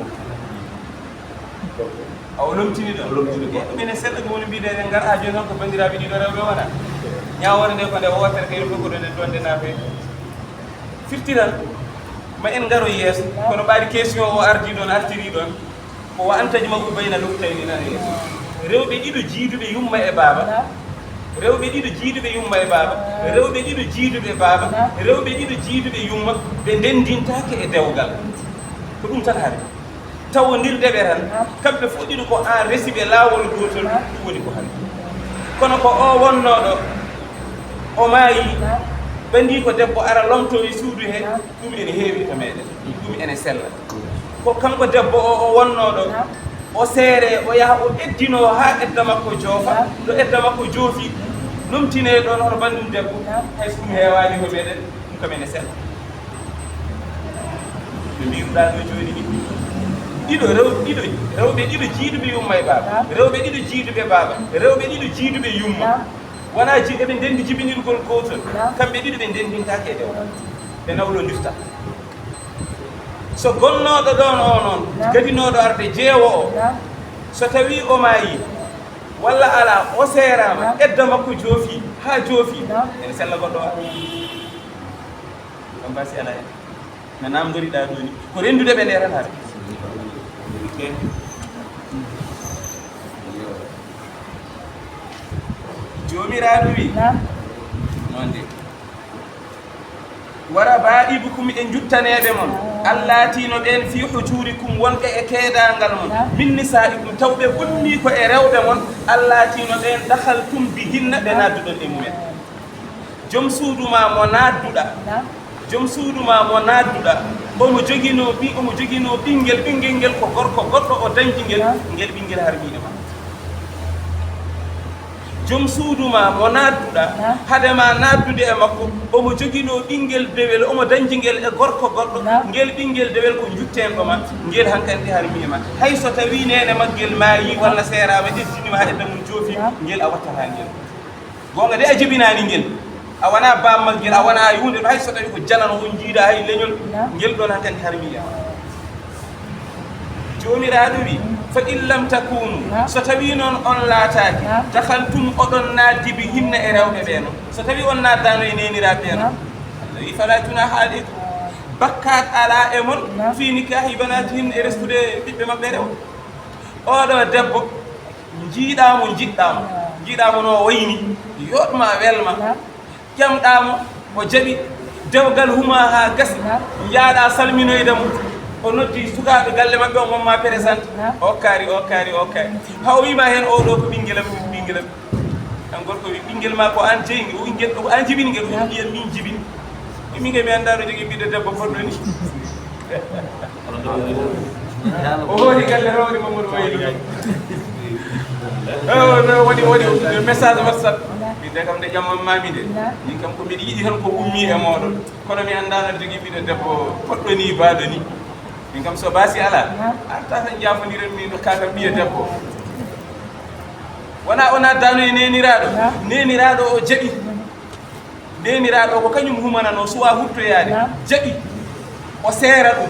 A o lomtini ɗo. O lomtini ɗo. Ɗum ene sella ɗum woni mbiɗen en ngar ha jooni tan ko banndiraaɓe ɗiɗo rewɓe wona. Ñaawoore nde ko nde wootere kay ɗum ko ɗo nde ɗon nde naatoy. Firtiral ma en ngaro yeeso kono ɓaari question o ardi ɗon artiri ɗon. Ko wa an tajma'u bayna al-ukhtayni nani. Rewɓe ɗiɗo jiiduɓe yumma e baaba. Rewɓe ɗiɗo jiiduɓe yumma e baaba. Rewɓe ɗiɗo jiiduɓe baaba. Rewɓe ɗiɗo jiiduɓe yumma ɓe ndendintaake e dewgal. Ko ɗum tan hari. Tawondirde ɓe tan kamɓe fof ɗiɗo ko an resi ɓe laawol gootol ɗum woni ko hari. Kono ko o wonnooɗo o maayi ɓe ndi ko debbo ara lomto e suudu he. Ɗum ene heewi to meɗen. Ɗum ene sella. Ko kanko debbo o o wonnoo ɗo o seere o yaha o eddinoo haa edda makko joofa. Ɗo edda makko joofi nomtinee ɗoon hono banndum debbo. Hay so ɗum heewaani ko meɗen ɗum kam ene sella. Ɓe mbiruɗaa ɗo jooni ni Ɗiɗo rew-, ɗiɗo, rewɓe ɗiɗo jiiduɓe yumma e baaba. Naam. Rewɓe ɗiɗo jiiduɓe baaba. Rewɓe ɗiɗo jiiduɓe yumma. Naam. Wonaa ji-, eɓe ndenndi jibinirgol gootol. Naam. Kamɓe ɗiɗo ɓe ndenndintaake e dewgal. Ɓe nawlondirta. So gonnooɗo ɗoon o noon, naam, gadinooɗo arde jeewo o, naam, so tawii o maayii, walla alaa, o seeraama, naam, edda makko joofii, haa joofii, naam, ene sella goɗɗo o ara. Ɗum basi alaa hen. No naamndoriɗaa ɗoo ni, ko renndude ɓe ndeeranaade. Joomiraaɗo wi, naam, noon de. Wa rabaa'ibukum, e njuttaneeɓe mon, allaatiino ɓeen fii hujuurikum, wonɓe e keedaangal mon, min nisaa'ikum, taw ɓe ummii ko e rewɓe mon, allaatiino ɓeen dakhaltum bihinna, ɓe naatduɗon e mumen. Joom suudu maa mo naatduɗaa, joom suudu maa mo naatduɗaa, omo joginoo ɓi-, omo joginoo ɓinngel, ɓinngel ngel ko gorko goɗɗo o dañdi ngel, ngel ɓinngel harmii e ma. Joom suudu maa mo naatduɗaa, hade maa naatdude e makko, omo joginoo ɓinngel dewel, omo dañdi ngel e gorko goɗɗo, ngel ɓinngel dewel ko njutteenɗo ma, ngel hankandi harmii e ma. Hay so tawii neene maggel maayii walla seeraama, eddini ma, edda mum joofi, ngel a wattataa ngel. Goonga de, a jibinaani ngel. A wonaa baam maggel, a wonaa e huunde, hay so tawii ko janano on njiida hay leñol, ngel ɗoon hankandi harmii e ma. Joomiraaɗo wi, "Fa in lam takunu," naam, so tawii noon on laataaki, naam, dakhaltum, oɗon naatdi bihinna e rewɓe ɓee noon. So tawii on naatdaano e neeniraaɓe ɓee noon, naam, Allah wi, "Fala junaha alaykum." Bakkaat alaa e mon, naam, fii nikaahi banaatihinna, e restude ɓiɓɓe maɓɓe rewɓe. Oɗo debbo, njiiɗaa mo, njiɗɗaa mo. Naam. Njiiɗaa mo no o wayni, yooɗ ma, wel ma. Naam. Ƴamɗaa mo, o jaɓi, dewgal humaa haa gasi, njaaɗaa salminoyde mo, o noddi sukaaɓe galle maɓɓe, o momma présent, o kaari, o kaari, o kaari. Haa o wiima heen, "Oo ɗoo ko ɓinngel am, ɓinngel am." Aan gorko wi, "Ɓinngel maa ko aan jeyi ngel, o ɓinngel ko aan jibini ngel." O wi, "Ɓiyam min jibini." Min kay mi anndaa no jogii ɓiɗɗo debbo fotnoo ni. O hoori galle rewri Mamadou Waylo. O, no waɗi, waɗi message WhatsApp. Min de kam nde ƴamman maami nde. Min kam ko miɗo yiɗi tan ko ummi e mooɗon. Kono mi anndaa no jogii ɓiɗɗo debbo poɗɗo ni, baaɗo ni. Min kam so baasi alaa, arta tan jaafondiren min ɗo kaakam ɓiya debbo. Wonaa o naatdaano e neeniraaɗo. Neeniraaɗo o jaɓi. Neeniraaɗo ko kañum humananoo, suwaa huttoyaade. Naam. Jaɓi, o seera ɗum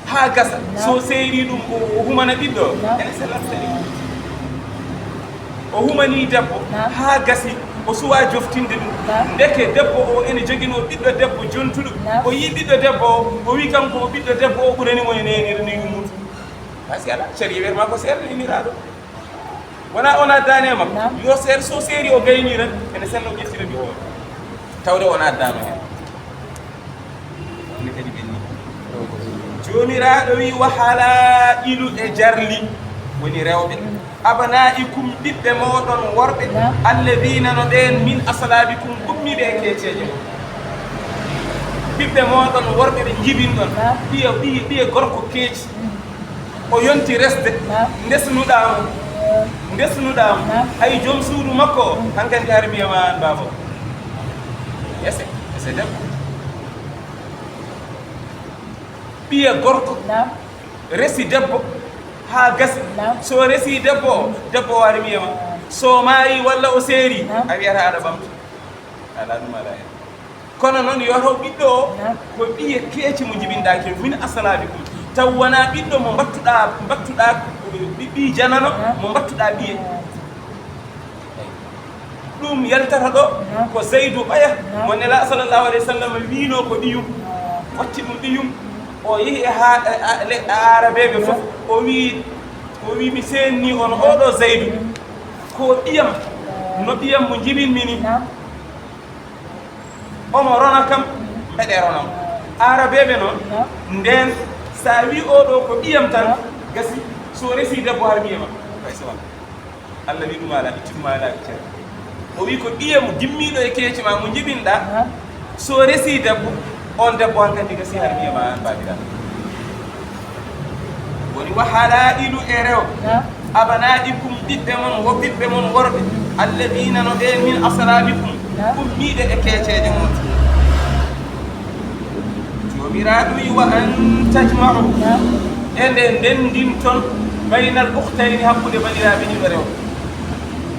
haa gasa. Naam. So seerii ɗum, o, o humana ɓiɗɗo o. Naam. Ene sella ɗum kadi. O humanii debbo, naam, haa gasi, o suwaa joftinde ɗum. Naam. Ndeke debbo o ene joginoo ɓiɗɗo debbo jontuɗo. Naam. O yii ɓiɗɗo debbo o, o wii kanko o ɓiɗɗo debbo o ɓurani mo e neeniraaɗo mum. Parce que alaa, sariya wiyata ma ko seera neeniraaɗo. Wonaa o naatdaani e makko. Naam. Yo seer, so seeri o gayni tan, ene sella o ƴettira ɓiɗɗo o. Tawde o naatdaano heen. Ɗum ne kadi ɓenni. Joomiraaɗo wi, "Wa halailu," e jarli, woni rewɓe. "Abnaikum," ɓiɓɓe mooɗon worɓe. Naam. "Alladina," no ɓeen, "min aslabikum," ummiiɓe e keeceeje mon. Ɓiɓɓe mooɗon worɓe ɓe njibinɗon. Naam. Ɓiya, ɓiya, ɓiya gorko keeci. O yonti resde, naam, ndesnuɗaa mo, ndesnuɗaa mo. Naam. Hay joom suudu makko o, mm, hankadi hari mbiya ma aan baaba o. Ese, ese debbo. Ɓiya gorko, naam, resi debbo haa gasi. Naam. So resi debbo o, debbo o hari mbiya ma. So maayi walla o seeri, naam, a wiyata aɗa ɓamta. Alaa ɗum alaa hen. Kono noon, yo taw ɓiɗɗo o, naam, ko ɓiye keeci mo njibinɗaa kew, min asalaabikum. Taw wonaa ɓiɗɗo mo mbattuɗaa, mbattuɗaa ɓi-, ɓii janano, naam, mo mbattuɗaa ɓiye. Ɗum yaltata ɗo, naam, ko Zaydu oya, naam, mo Nelaaɗo sallallahu alayhi wa sallam wiinoo ko ɓiyum. Naam. Watti ɗum ɓiyum. O yehi e haa, e, a, le-, e aarabeeɓe fof. Naam. O wii, o wii, "Mi seennii on, oɗo Zaydu. Ko ɓiyam, no ɓiyam mo njibinmi ni." Naam. Omo rona kam, mbeɗe rona mo. Aarabeeɓe noon, ndeen, so a wii oo ɗoo ko ɓiyam tan, gasi, so o resii debbo, har mbiye ma, fay so won. Allah wii ɗum alaa, itti ɗum alaa, itti. O wii ko ɓiye mo gimmiiɗo e keeci ma, mo njibinɗaa, so o resii debbo, oon debbo hankadi gasi, har mbiye ma, aan baabiraaɗo. Woni wa halailu e rewɓe. Naam. Abnaikum, ɓiɓɓe mon, wo ɓiɓɓe mon worɓe. Alladina, no ɓeen, min aslabikum, naam, ummiiɓe e keeceeje mon. Joomiraaɗo wi, wa an tajma'u. Naam. E nde ndenndinton baynal ukhtayni, hakkunde banndiraaɓe ɗiɗo rewɓe.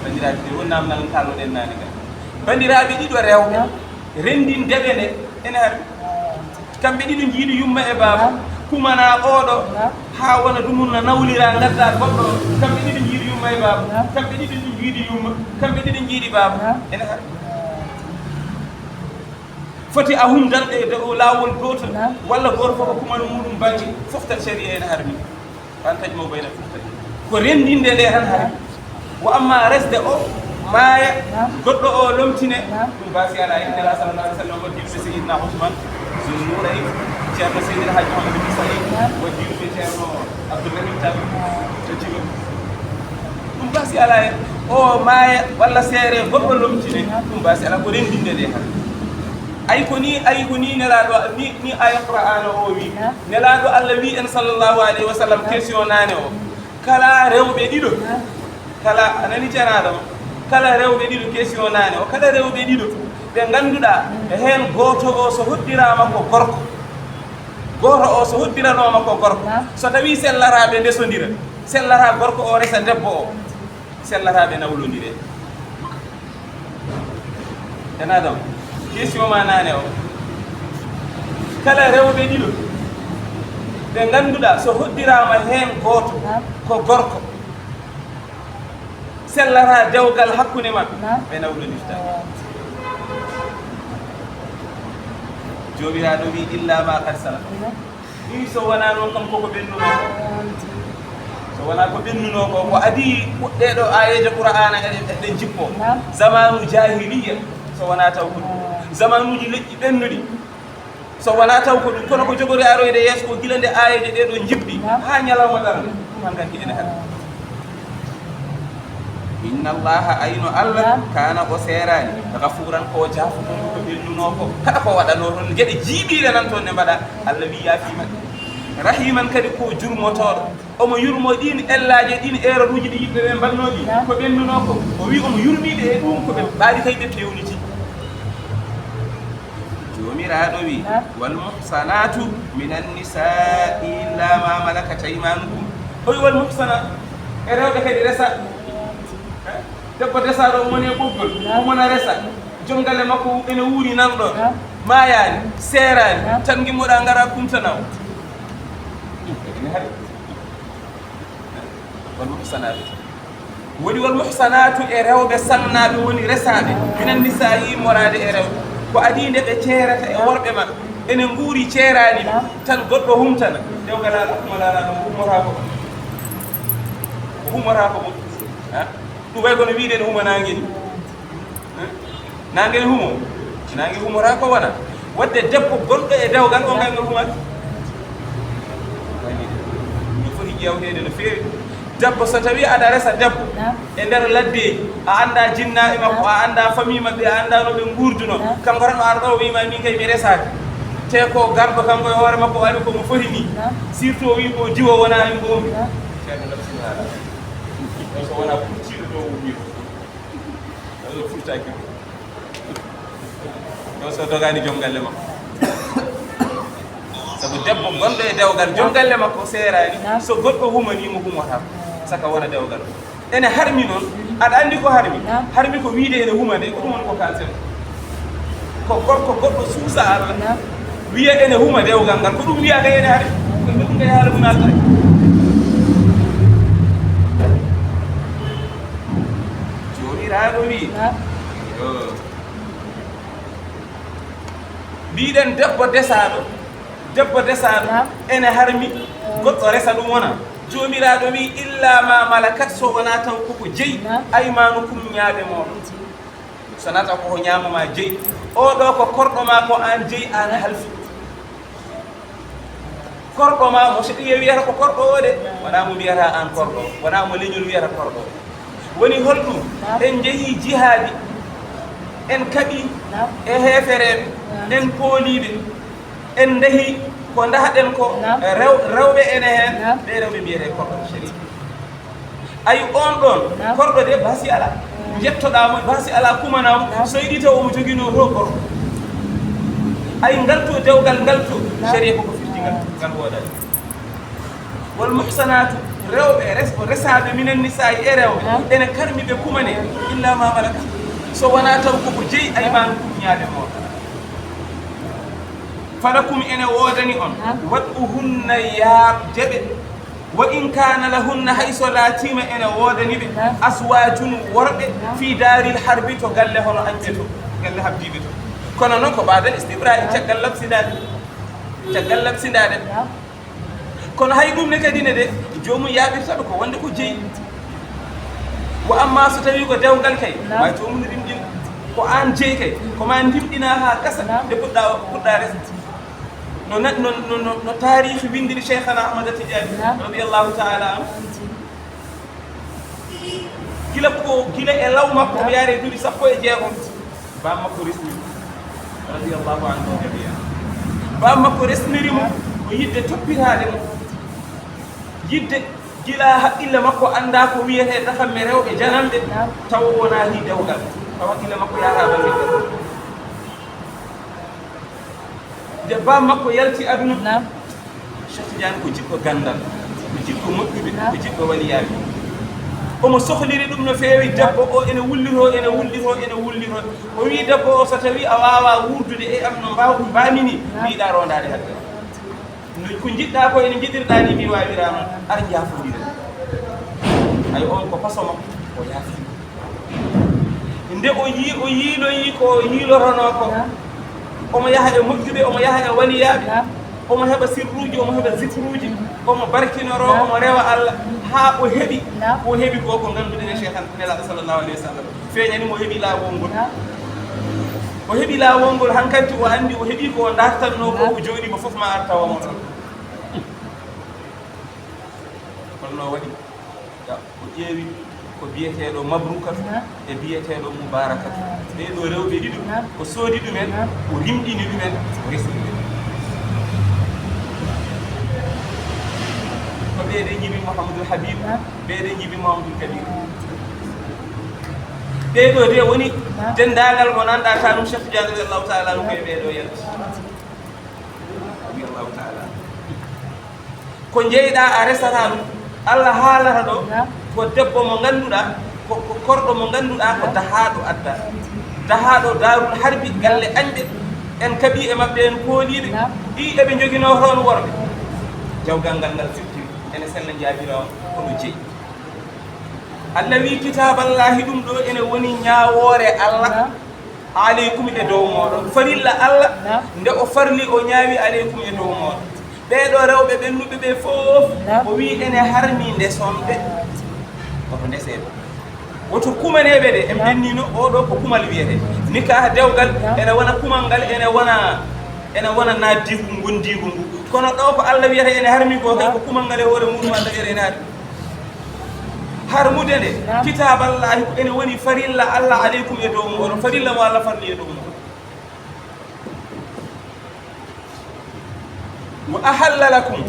Banndiraaɓe ɗiɗo, won naamnal kalnoɗen naane kan. Banndiraaɓe ɗiɗo rewɓe, renndinde ɓe nde ene hari. Kamɓe ɗiɗo njiidi yumma e baaba, kumanaa oɗo haa wona dumunna nawlira, ngadda goɗɗo. Kamɓe ɗiɗo njiidi yumma e baaba, kamɓe ɗiɗo njiidi yumma, kamɓe ɗiɗo njiidi baaba. Ene hari. Foti a humdan ɗe dow laawol gootol, walla gooto fof ko kumano muɗum bannge, fof tan sharia ene harmi. An taƴ mo bayna fof taƴ. Ko renndinde nde tan hari. Wa amma resde o, maaya, goɗɗo o lomtine, ɗum baasi alaa. Nela sallallahu alaihi wasallam waɗi ɗum e Seydina Ousmane Zul Nourayn, Ceerno Seydi El Hadji Mouhamadou Moussa Leye, waɗi ɗum e Ceerno Abdourahim Tall, to Tigo. Ɗum baasi alaa en. O maaya walla seere goɗɗo lomtine, ɗum baasi alaa, ko renndinde nde tan. Ay ko ni, ay ko ni Nelaaɗo, ni, ni aya Qur'aana o wi. Nelaaɗo Allah wi en sallallahu alayhi wa sallam, question naane o. Kala rewɓe ɗiɗo, kala, a nani Ceerno Adama? Kala rewɓe ɗiɗo, question naane o. Kala rewɓe ɗiɗo ɓe ngannduɗaa heen gooto o so hoddiraama ko gorko, gooto o so hoddiranooma ko gorko, so tawii sellataa ɓe ndesondira, sellataa gorko o resa debbo o, sellataa ɓe nawlondire. Ceerno Adama, question ma naane o. Kala rewɓe ɗiɗo ɓe ngannduɗaa so hoddiraama heen gooto ko gorko, sellataa dewgal hakkunde maɓɓe, ɓe nawlondirtaa. Joomiraaɗo wi, illa ma qad salaf. Ɗum so wonaa noon kam koko ɓennunoo ko. So wonaa ko ɓennunoo ko, ko adii ɗee ɗoo aayeeje Qur'aana eɗe, eɗe njippoo. Zamaanu jaahiliyya, so wonaa taw ko ɗum. Zamaanuuji leƴƴi ɓennuɗi, so wonaa taw ko ɗum. Kono ko jogori aroyde yeeso ko gila nde aayeeje ɗee ɗoo njippii, haa ñalawma darnde, ɗum hankanke ene hara. Inna Allaha, ayno Allah, kaana, o seeraani, gafuuran, ko o jaafuɗo ko ɓennunoo ko. Kala ko waɗanoo toon, geɗe jiiɓiiɗe nan toon ne mbaɗa, Allah wi yaafiima ɗe. Rahiman, kadi ko jurmotooɗo. Omo yurmoo ɗiin ellaaje, ɗiin erreuruuji ɗi yimɓe ɓe mbaɗnoo ɗi, ko ɓennunoo ko. O wi omo yurmii ɓe e ɗum ko ɓe mbaɗi kay ɓe peewniti. Joomiraaɗo wi, wal muhsanaatu minan nisaa'i illa ma malakat aymaanukum. O wi wal muhsanaat, e rewɓe kadi resa. Debbo desaaɗo o moni e ɓoggol, o mona resa. Joom galle makko ene wuuri nan ɗoon. Maayaani, seeraani, tan ngimmoɗaa ngaraa kumtanaa o. Ɗum kadi ne hari. Wal muhsanaatu. Woni wal muhsanaatu e rewɓe sannaaɓe woni resaaɓe. Minan nisaa'i, immoraade e rewɓe. Ko adii nde ɓe ceerata e worɓe maɓɓe. Ene nguuri ceeraani ɓe. Tan goɗɗo humtana. Dewgal alaa ko mo laalaa ɗo, ko hummoraa ko. Ko hummoraa ko mo. Ha? Ɗum way kono wiide ene huma naange ni. Naange ne humo? Naange humoraa ko wona. Waɗde debbo gonɗo e dewgal o, ngayngal humaaki. No foti ƴeewteede no feewi. Debbo, so tawii aɗa resa debbo e nder laddeeji, a anndaa jinnaaɓe makko, a anndaa famille maɓɓe, a anndaa no ɓe nguurdunoo. Kanko tan o ara ɗo o wii ma, min kay mi resaaki. Te ko garɗo kanko e hoore makko o ari ko mo foti nii. Surtout o wii ko diwo wonaa en goomi. Ceerno Nafsi Maala. Ɗon so wonaa ko tiiɗo ɗo o wii. Ɗo furtaaki. Ɗo so dogaani joom galle makko. Sabu debbo gonɗo e dewgal, joom galle makko seeraani. So goɗɗo humanii mo, humotaako. Saka wona dewgal. Ene harmi noon, aɗa anndi ko harmi? Harmi ko wiide ene huma nde, ko ɗum woni ko kalten. Ko gorko goɗɗo suusa Allah, wiya ene huma dewgal ngal. Ko ɗum wiya kay ene hari. Ko ɗum kay haala mum alta. Joomiraaɗo wi, yo. Mbiɗen debbo desaaɗo, debbo desaaɗo, ene harmi, goɗɗo resa ɗum wona. Joomiraaɗo wi, illa ma malakat, so wonaa taw koko jeyi, aymaanukum, ñaaɓe mooɗon. So wonaa taw koko ñaamo ma jeyi. O ɗo ko korɗo ma, ko aan jeyi, aan halfi. Korɗo ma, mo Sariya wiyata ko korɗo o de, wonaa mo mbiyata aan korɗo, wonaa mo leñol wiyata korɗo. Woni holɗum? En njehii jihaadi, en kaɓii e heefereeɓe, en pooliiɓe, en ndehii ko ndahaɗen ko, rew-, rewɓe ene heen, ɓe rewɓe mbiyetee korɗo Sariya. Ayi, on ɗon korɗo de, baasi alaa. Njettoɗaa mo, baasi alaa, kumanaa mo. So yiɗi taw omo joginoo to korɗo. Ayi, ngal to dewgal, ngal to. Sariya koko firti ngal, ngal woodaani. Wal muhsanatu, rewɓe res-, o resaaɓe minen nisaa'i e rewɓe, ene karmi ɓe kumane, illa ma malaka, so wonaa taw koko jeyi aymaanu kum ñaale mooɗon. Falakum, ene woodani on, wat'uhunna, yaaɓde ɓe, wa in kaana lahunna, hay so laatiima ene woodani ɓe, aswaajun, worɓe, fii daaril harbi, to galle hono añɓe to, galle habdiiɓe to. Kono noon ko baadal istibra'i, caggal labsindaade, caggal labsindaade. Kono hay ɗum ne kadi ne de, joomum yaaɓirta ɓe ko wonde ko jeyi. Wa amma so tawi ko dewgal kay, ma joomum rimɗin. Ko aan jeyi kay, ko ma ndimɗina haa gasa, nde puɗɗa, puɗɗa resde. No na-, no, no, no, no taarikh winndiri Cheikhana Ahmad Tidiane, radiyallahu ta'ala anhu. Gila ko, gila e law makko, o yaare duuɓi sappo e jeegom. Baam makko resniri, radiyallahu anhu wa radiya. Baam makko resniri mo, ko yiɗde toppitaade mo. Yiɗde gila haqqille makko annda ko wiyetee dakamme rewɓe jananɓe, tawa wonaa hii dewgal. Tawa haqqille makko yahataa bannge. Nde baam makko yalti aduna, Cheikh Tidiane ko jiɗɗo ganndal, ko jiɗɗo moƴƴuɓe, ko jiɗɗo waliyaaɓe. Omo sohliri ɗum no feewi. Debbo o ene wulliroo, ene wulliroo, ene wulliroo. O wii debbo o, so tawii a waawaa wuurdude e am no mbaaw-, mbaami ni, mi yiɗaa roondaade hakkille. No ko njiɗɗaa ko, ene njiɗirɗaa ni, mi waawiraa noon. Ar njaafondiren. Ay, oon ko paso makko, o yaafi. Nde o yii, o yiiloyii ko yiilotonoo ko, omo yaha e moƴƴuɓe, omo yaha e waliyaaɓe, omo heɓa sirruuji, omo heɓa zikruuji, omo barkinoroo, omo rewa Allah, haa o heɓi ko o heɓi ko, ko ngannduɗen e Cheikh Nelaaɗo sallallahu alayhi wa sallam. Feeñani mo, o heɓi laawol ngol. O heɓi laawol ngol, hankadi o anndi o heɓi ko o dartannoo ko, o jooɗiima fof ma ar tawa mo ɗon. Kono no waɗi? O ƴeewi ko biyeteeɗo Mabrukatu e biyeteeɗo Mubarakatu. Ɓee ɗoo rewɓe ɗiɗo, o soodi ɗumen, o rimɗini ɗumen, o resi ɗumen. Ko ɓee de njiɗi Mouhamadoul Habib, ɓee de njiɗi Mouhamadoul Kabir. Ɓee ɗoo de woni denndaangal ko nanɗa kanum Cheikh Tidiane radiyallahu ta'ala anhu, ko e ɓee ɗoo yalti. Radiyallahu ta'ala anhu. Ko jeyɗaa a resata ɗum. Allah haalata ɗo ko debbo mo ngannduɗaa, ko, ko korɗo mo ngannduɗaa ko dahaaɗo adda. Dahaaɗo Daarul Harbi, galle añɓe. En kaɓi e maɓɓe, en kooliiɓe. Ɗi eɓe njoginoo toon worɓe. Jawgal ngal ngal firti, ene sella njaabira on, kono jeyi. Allah wii, kitaaballaahi, ɗum ɗo ene woni ñaawoore Allah. Aleykum, e dow mooɗon. Farilla Allah, nde o farli, o ñaawi aleykum, e dow mooɗon. Ɓee ɗoo rewɓe ɓennuɓe ɓe fof, o wii ene harmi ndesonɓe. Koto ndeseeɓe. Woto kumaneeɓe de, en ɓennino, oo ɗoo ko kumal wiyetee. Nikah dewgal, ene wona kumal ngal, ene wona, ene wona naddiigu ngondiigu ngu. Kono ɗo ko Allah wiyata ene harmi ko, kay ko kumal ngal e hoore muɗum Allah wiyata ene harmi. Harmude nde, kitaaballahi, ko ene woni farilla Allah aleykum, e dow mooɗon, farilla mo Allah farli e dow mooɗon. Wa ahalla lakum,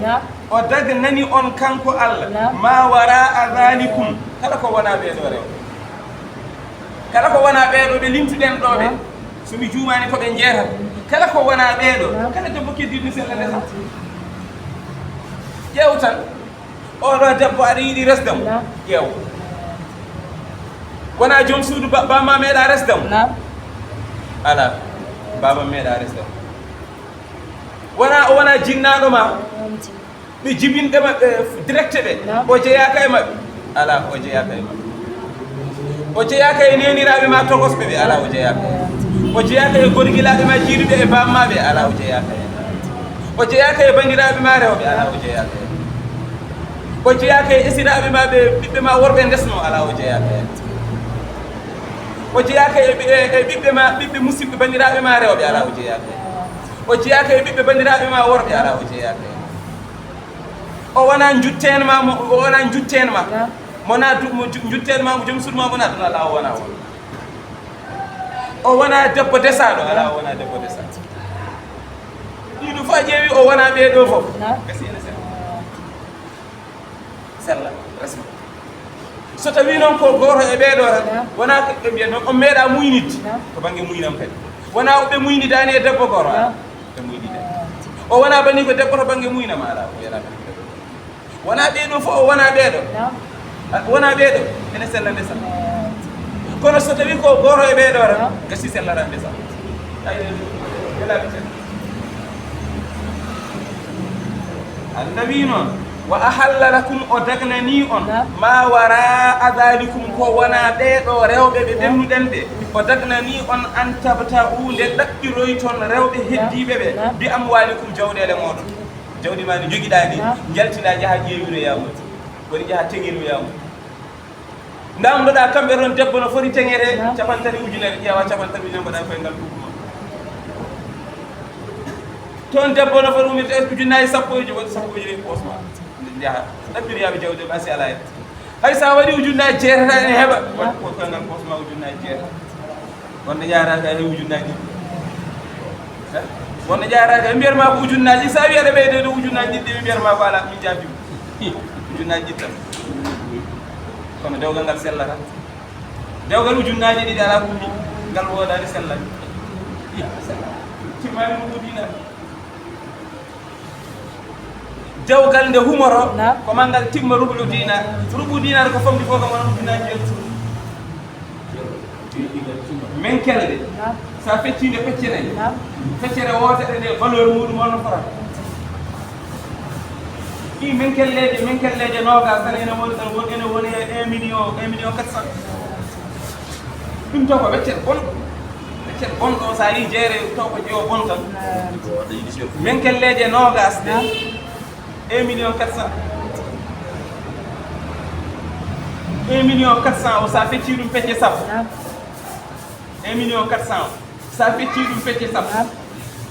o dagnani on kanko Allah, ma wara'a dhalikum, kala ko wonaa ɓee ɗoo rewɓe. Kala ko wonaa ɓee ɗoo ɓe limtuɗen ɗoo ɓe, so mi juumaani ko ɓe njeetati. Kala ko wonaa ɓee ɗoo, kala debbo keddiiɗo sella ndesa. Ƴeew tan. Oɗo debbo aɗa yiɗi resde mo? Ƴeew. Wona joom suudu ba-, bamma meeɗa resde mo? Ala. Baba meeɗa resde mo. Wona o wona jinnaaɗo ma? Ɓe jibinɓe maɓɓe direct ɓe. O jeyaaka e maɓɓe? Ala, o jeyaaka e maɓɓe. O jeyaaka e neeniraaɓe ma tokosɓe ɓe? Ala, o jeyaaka. O jeyaaka e gorgilaaɓe ma jiiduɓe e bamma ɓe? Ala, o jeyaaka. O jeyaaka e banndiraaɓe ma rewɓe? Alaa, o jeyaaka heen. O jeyaaka e esiraaɓe ma ɓe, ɓiɓɓe ma worɓe ndesno? Alaa, o jeyaaka heen. O jeyaaka e ɓi-, e, e ɓiɓɓe ma, ɓiɓɓe musidɓe banndiraaɓe ma rewɓe? Alaa, o jeyaaka heen. O jeyaaka e ɓiɓɓe banndiraaɓe ma worɓe? Alaa, o jeyaaka heen. O wonaa njutteen ma, mo, o wonaa njutteen ma. Mo na du-, mo ju-, njutteen ma, mo joom suudu ma, mo na duna? Alaa, o wonaa on. O wonaa debbo desaaɗo? Alaa, o wonaa debbo desaaɗo. Ɗiɗo fof a ƴeewi, o wonaa ɓee ɗoo fof. Gasi ene sella. Sella, resma. So tawii noon ko gooto e ɓee ɗoo tan, wonaa ko ɓe mbiya noon, on meeɗaa muynidde. To bannge muynam kadi. Wonaa o ɓe muynidaani e debbo gooto? Alaa, ɓe muynidaani. O wonaa bannge ko debbo to bannge muynam? Alaa, o wonaa bannge debbo. Wonaa ɓee ɗoo fof, o wonaa ɓee ɗoo. Naam. A, wonaa ɓee ɗoo, ene sella ndesa. Kono so tawii ko gooto e ɓee ɗoo tan, naam, gasi sellata ndesa. Ay, wela ɓe. Allah wii noon, "Wa ahalla lakum", o dagnanii on, naam, "ma wara'a dhalikum", ko wonaa ɓee ɗoo rewɓe ɓe, naam, ɓennuɗen ɓe. O dagnanii on, "an tabta'u", nde ɗaɓɓiroyton rewɓe, naam, heddiiɓe ɓe, naam, "bi amwalikum", jawɗeele mooɗon. Jawdi ma ndi njogiɗaa ndi, naam, njaltinaa, njahaa ƴeewiroyaa mo. Woni njahaa teŋiroyaa mo. Ndaamnoɗaa kamɓe toon, debbo no foti teŋere, naam, cappanɗe tati ujunere, ƴeewa cappanɗe tati ujunere, mbaɗa koye ngal ɓoggol ma. Toon debbo no foti umirde ujunnaaji sappo e joyi, waɗi sappo e joyi poos ma. Njaha, ɗaɓɓiroyaa ɓe jawdi ma si alaa hen. Hay so a waɗii ujunnaaji jeetati ene heɓa, waɗi ko koye ngal poos ma ujunnaaji jeetati. Wonde jaaraaka e ujunnaaji ɗiɗi. Eh? Wonde jaaraaka e mbiyat ma ko ujunnaaji, so a wiyi aɗa ɓeyda ɗo ujunnaaji ɗiɗi, ɓe mbiyat ma ko alaa, min jaabima. Ujunnaaji ɗiɗi tan. Kono dewgal ngal sellata. Dewgal ujunnaaji ɗiɗi alaa ko ummi, ngal woodaani, sellaani. Timmaani rubu dinar. Dewgal nde humoro, naam, ko maa ngal timma rubu dinar. Rubu dinar ko fombi fof kam wona ujunnaaji jeetati. Menkelde, naam, so a feccii nde pecce nayi, naam, feccere wootere nde valeur muɗum holno fota? Ɗi menkelleeje, menkelleeje noogas tan ene woni, tan won, ene woni e un million, un million quatre cent. Ɗum taw ko weccet bonɗo. Weccet bonɗo, so a yii jeere taw ko jewo bon tan. Menkelleeje noogas ɗe. Naam. Un million quatre cent. Un million quatre cent o, so a feccii ɗum pecce sappo. Naam. Un million quatre cent o, so a feccii ɗum pecce sappo. Naam.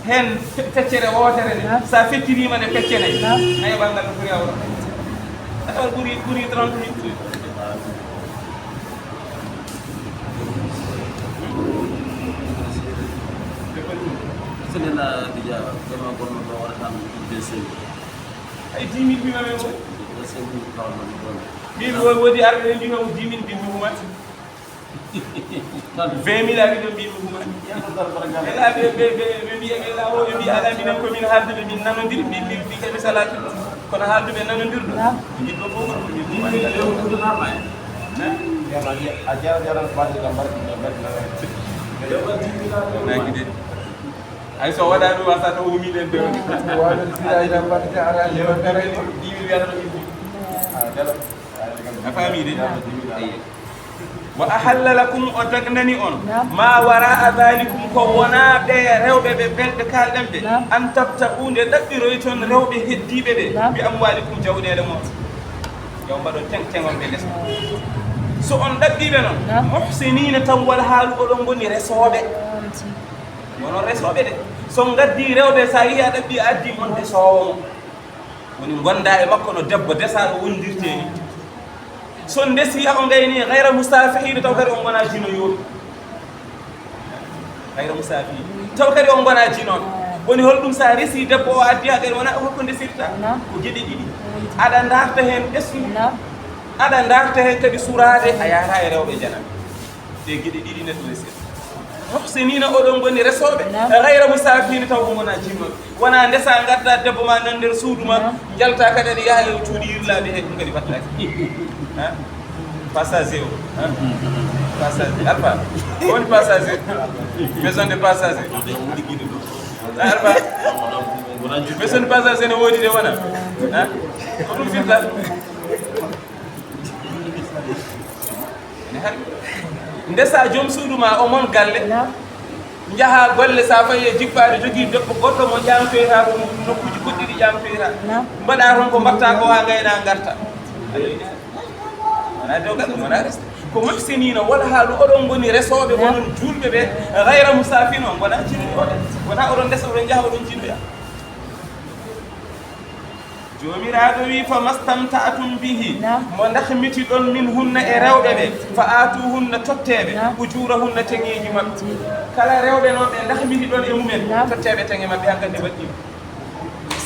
Heen fe-, feccere wootere nde, naam, so a fecciriima nde pecce nayi. Naam. Nayi ɓanngal no foti hawra. A tawa ɓuri, ɓuri trente mille. Semaine a, déjà, vraiment, gonno ɗo waɗata ɗum deux cent mille. Ay, dix mille mbima men woni. Deux cent mille kawal ma ɗum ɗon. Min wo-, woodi arɓe ɓe mbima ko dix mille mbimi human. Vingt mille ari ɗo mbimi human. Ela ɓe, ɓe, ɓe, ɓe mbiya ɓe la o, ɓe mbiya ala minen ko min haalduɓe, min nanondiri, min, min, min kadi salatu. Kono haalduɓe nanondirɗo. Naam. Min ɗo fof ko min human. A jara, jara, mbaɗi ɗo, mbaɗi ɗo, mbaɗi ɗo. Naki de. Hay so waɗa ɗum, wasa to wumi ɗen ɓe. A faami de? Eyyo. Wa ahalla lakum, o dagnani on, naam, ma wara'a dhalikum, ko wonaa ɓe rewɓe ɓe, ɓen ɓe kaalɗen ɓe, naam, an tabta'u, nde ɗaɓɓiroyton rewɓe heddiiɓe ɓe, naam, bi amwalikum, jawɗeele mon. Yo mbaɗon teŋ-, teŋon ɓe les. So on ɗaɓɓiiɓe noon, naam, muhsinina, tan wala haalu oɗon ngoni resooɓe. Wono resooɓe de. So ngaddi rewɓe, so a yii a ɗaɓɓi, a addi mon desoowo mo. Woni gonda e makko no debbo desaaɗo wondirte ni. So ndesi, a o ngayni, ghayra musafihin, taw kadi on ngona jinoyooɓe. Ghayra musafihin. Taw kadi on ngona jinooɓe. Woni holɗum, so a resi debbo o, addi ha kadi wona holko ndesirta? Ko geɗe ɗiɗi. Aɗa darta heen ɓesngu. Aɗa darta heen kadi suraade, a yahata e rewɓe janam. Ɗe geɗe ɗiɗi neɗɗo resirta. Muhsinina, oɗon ngoni resooɓe. Naam. Ghayra musafihin, taw ko ngona jinnooɓe. Wona ndesa, ngadda debbo ma nan nder suudu ma, naam, njalta kadi aɗa yaha e cuuɗi yirlaaɓe he ɗum kadi battaki. Ha? Passager o. Ha? Passager. Alpha. Ko woni passager? Maison de passager. Ha, Alpha. Maison de passager ne woodi de wona. Ha? Ko ɗum firta? Ene hari. Ndesa joom suudu ma o mon galle. Naam. Njaha golle, sa fayi e jippaade, jogii debbo goɗɗo mo ƴaamtoyta, ko nokkuuji goɗɗi ɗi ƴaamtoyta. Naam. Mbaɗa toon ko mbaɗta ko haa ngayna ngarta. Wona dewgal, wona resde. Ko muhsinina, wala haalu oɗon ngoni resooɓe, naam, onon juulɓe ɓe, ghayra musafin, on ngona jinnooɓe. Wona oɗon ndesa, oɗon njaha, oɗon jinnoya. Joomiraaɗo wi, "Fa mastamta'tum bihi." Naam. Mo ndahmitiɗon min hunna e rewɓe ɓe, "fa aatuhunna", totteeɓe, naam, "ujurahunna", teŋeeji maɓɓe. Kala rewɓe noon ɓe ndahmitiɗon e mumen, naam, totteeɓe teŋe maɓɓe, hankadi mbaɗɗi.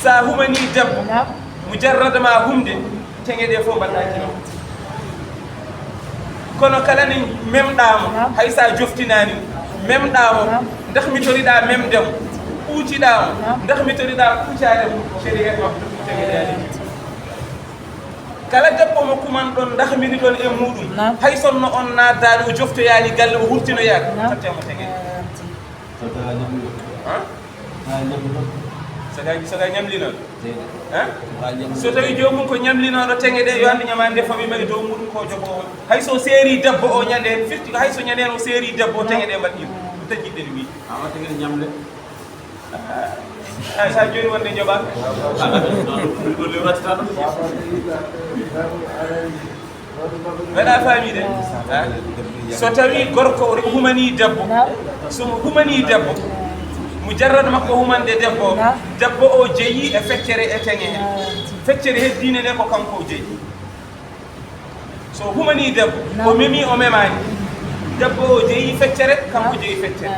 Sa humanii debbo, naam, mujarrad ma humde, teŋe ɗe fof mbaɗɗa kilo. Kono kala ne memɗaa mo, naam, hay sa joftinaani mo, memɗaa mo, naam, ndahmitoriɗaa memde mo, ɓuuciɗaa mo, naam, ndahmitoriɗaa ɓuucaade mo, sariya makko teŋe ɗe aɗa yiɗi. Kala debbo mo kumanɗon, ndahmiriɗon e muuɗum, hay sonno on naaddaali, o joftoyaali galle, o hurtinoyaaka, tottee mo teŋe. Soga soga ñamlinooɗo. So tawi joomum ko ñamlinooɗo teŋe ɗe, yo anndu ñamaande nde fawi ma e dow muuɗum ko jogoowo. Hay so seeri debbo o ñande heen, firti ko hay so ñande heen o seeri debbo o, teŋe ɗe mbaɗɗi ɗum. Ɗum tan jiɗɗen wiide. Awa teŋe ñamle. Ay, sa jooni wonde joɓa. Ɗo lewrata tan. Mbeɗa faami de. So tawi gorko o humani debbo, so mo humani debbo, mujarrad makko humande debbo, debbo o jeyi e feccere e teŋe. Feccere heddiinde nde ko kanko o jeyi. So humani debbo, o memi, o memani, debbo o jeyi feccere, kanko jeyi feccere.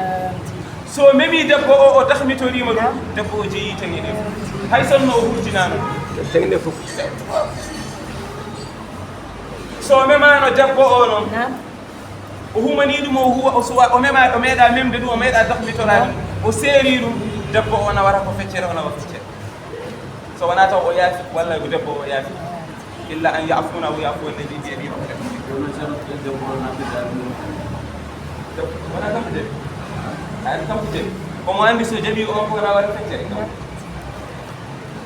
So memi debbo o, o dahmitoriima ɗum, debbo o jeyi teŋe ɗe fof. Hay sonno o hurtinaano. Teŋe ɗe fof. So o memaano debbo o noon, o humani ɗum, o huwa, o suwa, o mema, o meeɗa memde ɗum, o meeɗa dahmitoraade ɗum, o seeri ɗum, debbo o nawata ko feccere, o nawa feccere. So wonaa taw o yaafi, walla ko debbo o yaafi. Illa an ya'fuuna aw ya'fuwa alladhi biyadihi uqdatun nikah. Wonaa kanko jaɓi. Ay, kanko jaɓi. Omo anndi so jaɓi on ko wonaa waɗa feccere.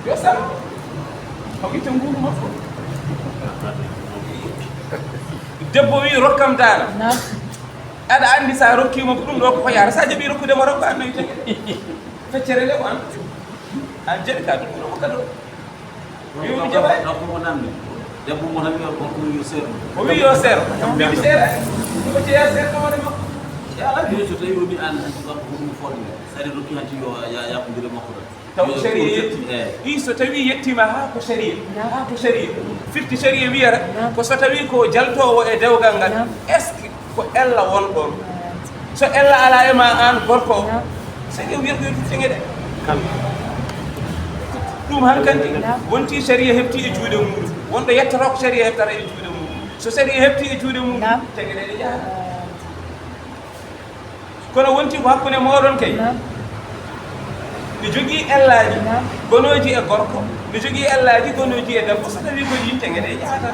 Yo sal. O itta nguuru makko. Debbo wi rokkam daana. Aɗa anndi sa rokkiima ko ɗum ɗo ko ko yaara. Sa jaɓi rokkude mo rokko an nawi tege. Feccere nde ko an. An jaɓi ka ɗum ɗo ko kado. Wi mo jaɓaani. Ɗo ko mo namdi. Debbo mo tan wiya gorko mo yo seeɗa. O wi yo seeɗa. Kam mbiɗi seeɗa. Ko jeeya seeɗa hoore makko. Yo ala, yo so tawi woni an, an ko gorko ko ɗum fodde. Sari rokki hanti yo ya-, yaɓondire makko tan. Taw ko sariya yetti. Eyi. Wi so tawi yettiima haa ko sariya. Haa ko sariya. Firti sariya wiyata ko so tawi ko jaltoowo e dewgal ngal. Est-ce que ko ella won ɗoon. So ella alaa e ma aan gorko o, sariya wiyata ko yo teŋe ɗe. Ɗum hankandi wonti sariya heɓti e juuɗe muɗum. Wonɗo yettata ko sariya heɓtata e juuɗe muɗum. So sariya heɓti e juuɗe muɗum, teŋe ɗe ɗe njahata. Kono wonti ko hakkunde mooɗon kay. Ne jogii ellaaji gonooji e gorko, ne jogii ellaaji gonooji e debbo, so tawii ko ɗiin teŋe ɗe njahata.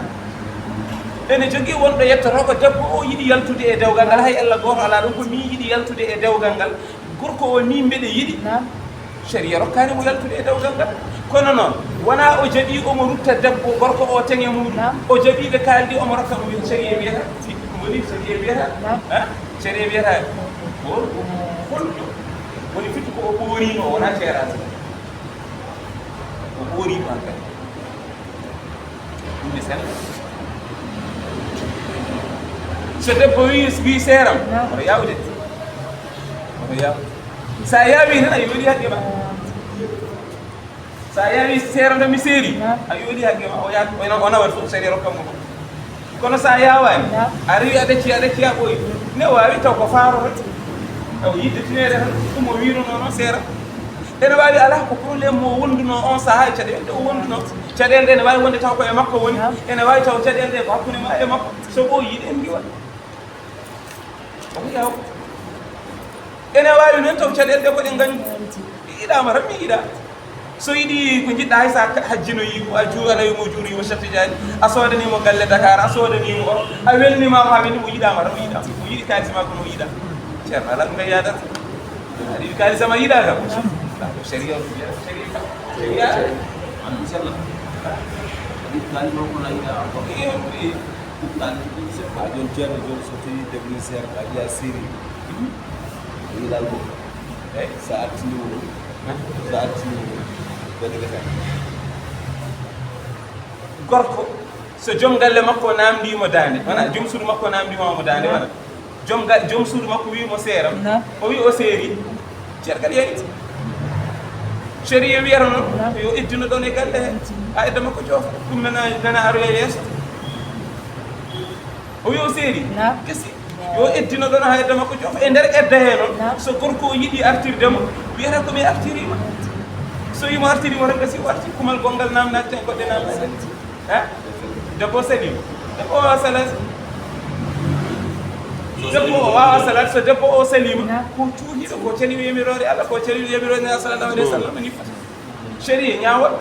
Ene jogii wonɗo yettoto ko debbo o yiɗi yaltude e dewgal ngal, hay ella gooto alaa ɗum, ko miin yiɗi yaltude e dewgal ngal, gorko o miin mbeɗa yiɗi. Sariya rokkaani mo yaltude e dewgal ngal. Kono noon, wonaa o jaɓii omo rutta debbo, gorko o teŋe muɗum. O jaɓii ɓe kaaldi omo rokka mo, sariya wiyata, woni sariya wiyata, ha? Sariya wiyata, o, holɗo? Woni firti ko o ɓooriino, o wonaa ceeraani. O ɓooriino hankadi. Ɗum ne sella. So debbo wi, wi seeram, oto yaaw de. Oto yaaw. Sa yaawi tan, a yooli haqqe ma. Sa yaawi seeram tan mi seeri, a yooli haqqe ma. O yaa, o na-, o nawat fof, sariya rokka mo. Kono sa yaawaani, a rewi a ɗacci, a ɗacci a ɓooyi. Ne waawi taw ko faaroto. Taw yidde tineede tan, ɗum o wiiruno noon seera. Ene waawi alaa ko problème mo wondunoo on sahaa e caɗeele ɗe o wondunoo. Caɗeele ɗe ene waawi wonde taw ko e makko woni. Ene waawi taw caɗeele ɗe ko hakkunde ma e makko. So ɓooyi, yiɗi en ndiwa. Omo yaw. Ene waawi noon taw caɗeele ɗe ko ɗe ngañgu. Mi yiɗaama tan, mi yiɗaa. So yiɗi ko njiɗɗaa, hay so a hajjinoyi, ko a juuranoyi mo, juuroyi mo Cheikh Tidiane, a soodanii mo galle Dakar, a soodanii mo oto, a welnii ma mo, a welni mo, yiɗaama tan, o yiɗaama. O yiɗi kaalis ma kono o yiɗaa. Ceerno, alaa ko ngañaɗaa. Aɗa yiɗi kaalis am, a yiɗaa kam. Sariya, sariya, sariya. Aɗa yiɗi kaalis ma kono a yiɗaa. Iyo, iyo. Kaalis ɗum seeɗa. A jooni ceerno, jooni so tawii debbo seeɗa, a wiya seeri. O yiɗaa ɗum. Eyi, so a artini mo, so a artini mo, waɗi ko tan. Gorko, so joom galle makko naamndii mo daande, wona joom suudu makko naamndii mo daande, wona joom ga-, joom suudu makko wii mo seeram, o wii o seeri, cergal yari. Sariya wiyata noon, yo iddino ɗoon e galle he, a edda makko joofa, ɗum nana, nana aroya yeeso. O wii o seeri, gasi. Yo eddino ɗoon haa edda makko joofa. E nder edda hee noon, so gorko o yiɗi artirde mo, wiyata ko mi artirii ma. So wii mo artirii mo tan, gasi o arti. Kumal gonngal naamnaade tan, goɗɗe naamnaade. Ha? Debbo o saliima. Debbo o waawaa salaade. Debbo o waawaa salaade, so debbo o saliima, ko cuuɗiiɗo, ko caliiɗo yamiroore Allah, ko caliiɗo yamiroore Nulaaɗo sallallahu alayhi wa sallam, ni foti. Sariya ñaawat.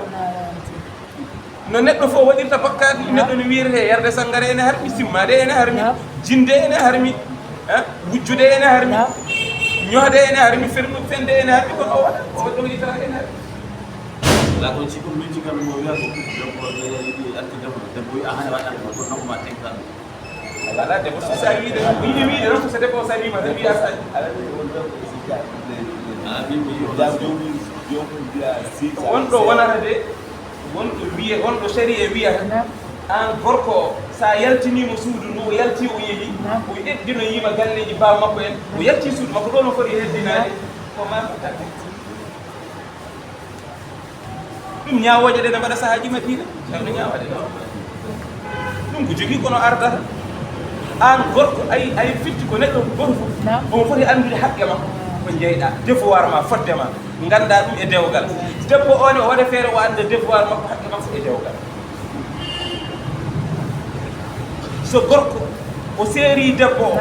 No neɗɗo fof waɗirta bakkaat ni, neɗɗo no wiyetee yarde sanngara ene harmi, simmaade ene harmi, jinde ene harmi, eh, wujjude ene harmi, ñohde ene harmi, fernu-, fende ene harmi, kono o waɗa, o ɗoyta ene harmi. Alaa, kono si ɗum min cikkatnoo mo wiya ko debbo yiɗi arti debbo, debbo wiya hane waɗa ko, kono ko ma teŋ tan. Alaa, debbo so sa wiide, ko yiɗi wiide tan, so debbo o saliima tan wiya sa. Alaa, min mi yiɗi. Wonɗo wonata de, wonɗo wiye, wonɗo sariya wiyata, aan gorko o, sa yaltiniimo suudu ndu, o yalti o yehi, o eddinoyiima galleeji baawo makko en, o yalti suudu makko, ɗo no foti heddinaade, ko ma ko taƴe. Ɗum ñaawooje ɗe ne mbaɗa sahaaji Madiina, tawi no ñaawaade ɗo. Ɗum ko jogii kono ardata. Aan gorko, ay, ay firti ko neɗɗo gooto fof, omo foti anndude haqqe makko, ko njeyɗaa, devoir ma, fodde ma, nganndaa ɗum e dewgal. Debbo o ne, o waɗa feere o annda devoir makko, haqqe makko e dewgal. So gorko o seerii debbo o,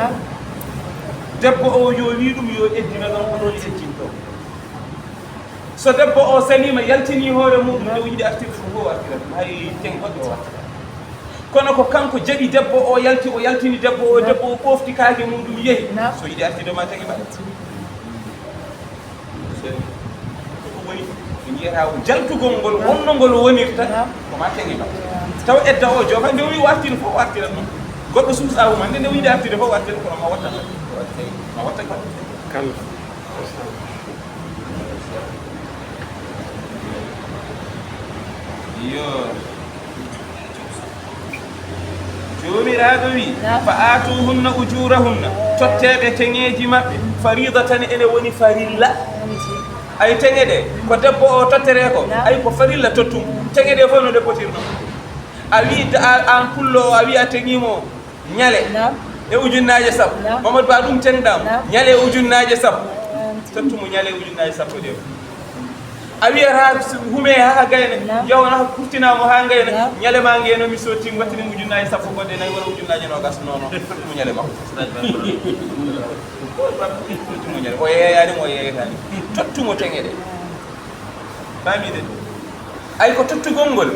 debbo o yo wii ɗum yo eddino ɗon, ko ɗon eddinto. So debbo o saliima, yaltinii hoore muɗum, nde o yiɗi artirde ɗum fof, o artira ɗum, hay teŋ goɗɗo o artira. Kono ko kanko jaɓi debbo o, yalti, o yaltini debbo o, debbo o ɓoofti kaake muɗum, yehi. So yiɗi artirde ma, teŋe mbaɗa. Ko ɗum woni, ko njiyata ko jaltugol ngol, wonno ngol wonirta, ko ma teŋe mbaɗa. Taw edda o joofa, nde o wi o artira fof, o artira ɗum. Goɗɗo suusa o ma, nde, nde o yiɗi artirde fof, o artira, kono ma watta, ma watta kala. Iyo. Joomiraaɗo wi, "Fa aatuhunna ujuurahunna, totteeɓe teŋeeji maɓɓe, fariidatan ene woni farilla." Ay teŋe ɗe, ko debbo o totteree ko, ay ko farilla tottum. Teŋe ɗe fof no ɗe potirno. A wi, da-, a, aan pullo o, a wi a teŋiimo, ñale e ujunnaaje sappo. Mamadou Ba, ɗum teŋɗaam. Ñale e ujunnaaje sappo. Tottu mo ñale e ujunnaaje sappo ɗe. A wiyata hume haa gayna, yawana kurtina mo haa gayna. Ñale ma nge no mi sotti, mbattini mo ujunnaaje sappo goɗɗe nayi walla ujunnaaje noogas. Non, non. Tottu mo ñale makko. Tottu mo ñale. O yeeyaani mo, o yeeyataani. Tottu mo teŋe ɗe. Faami de. Ay ko tottugol ngol.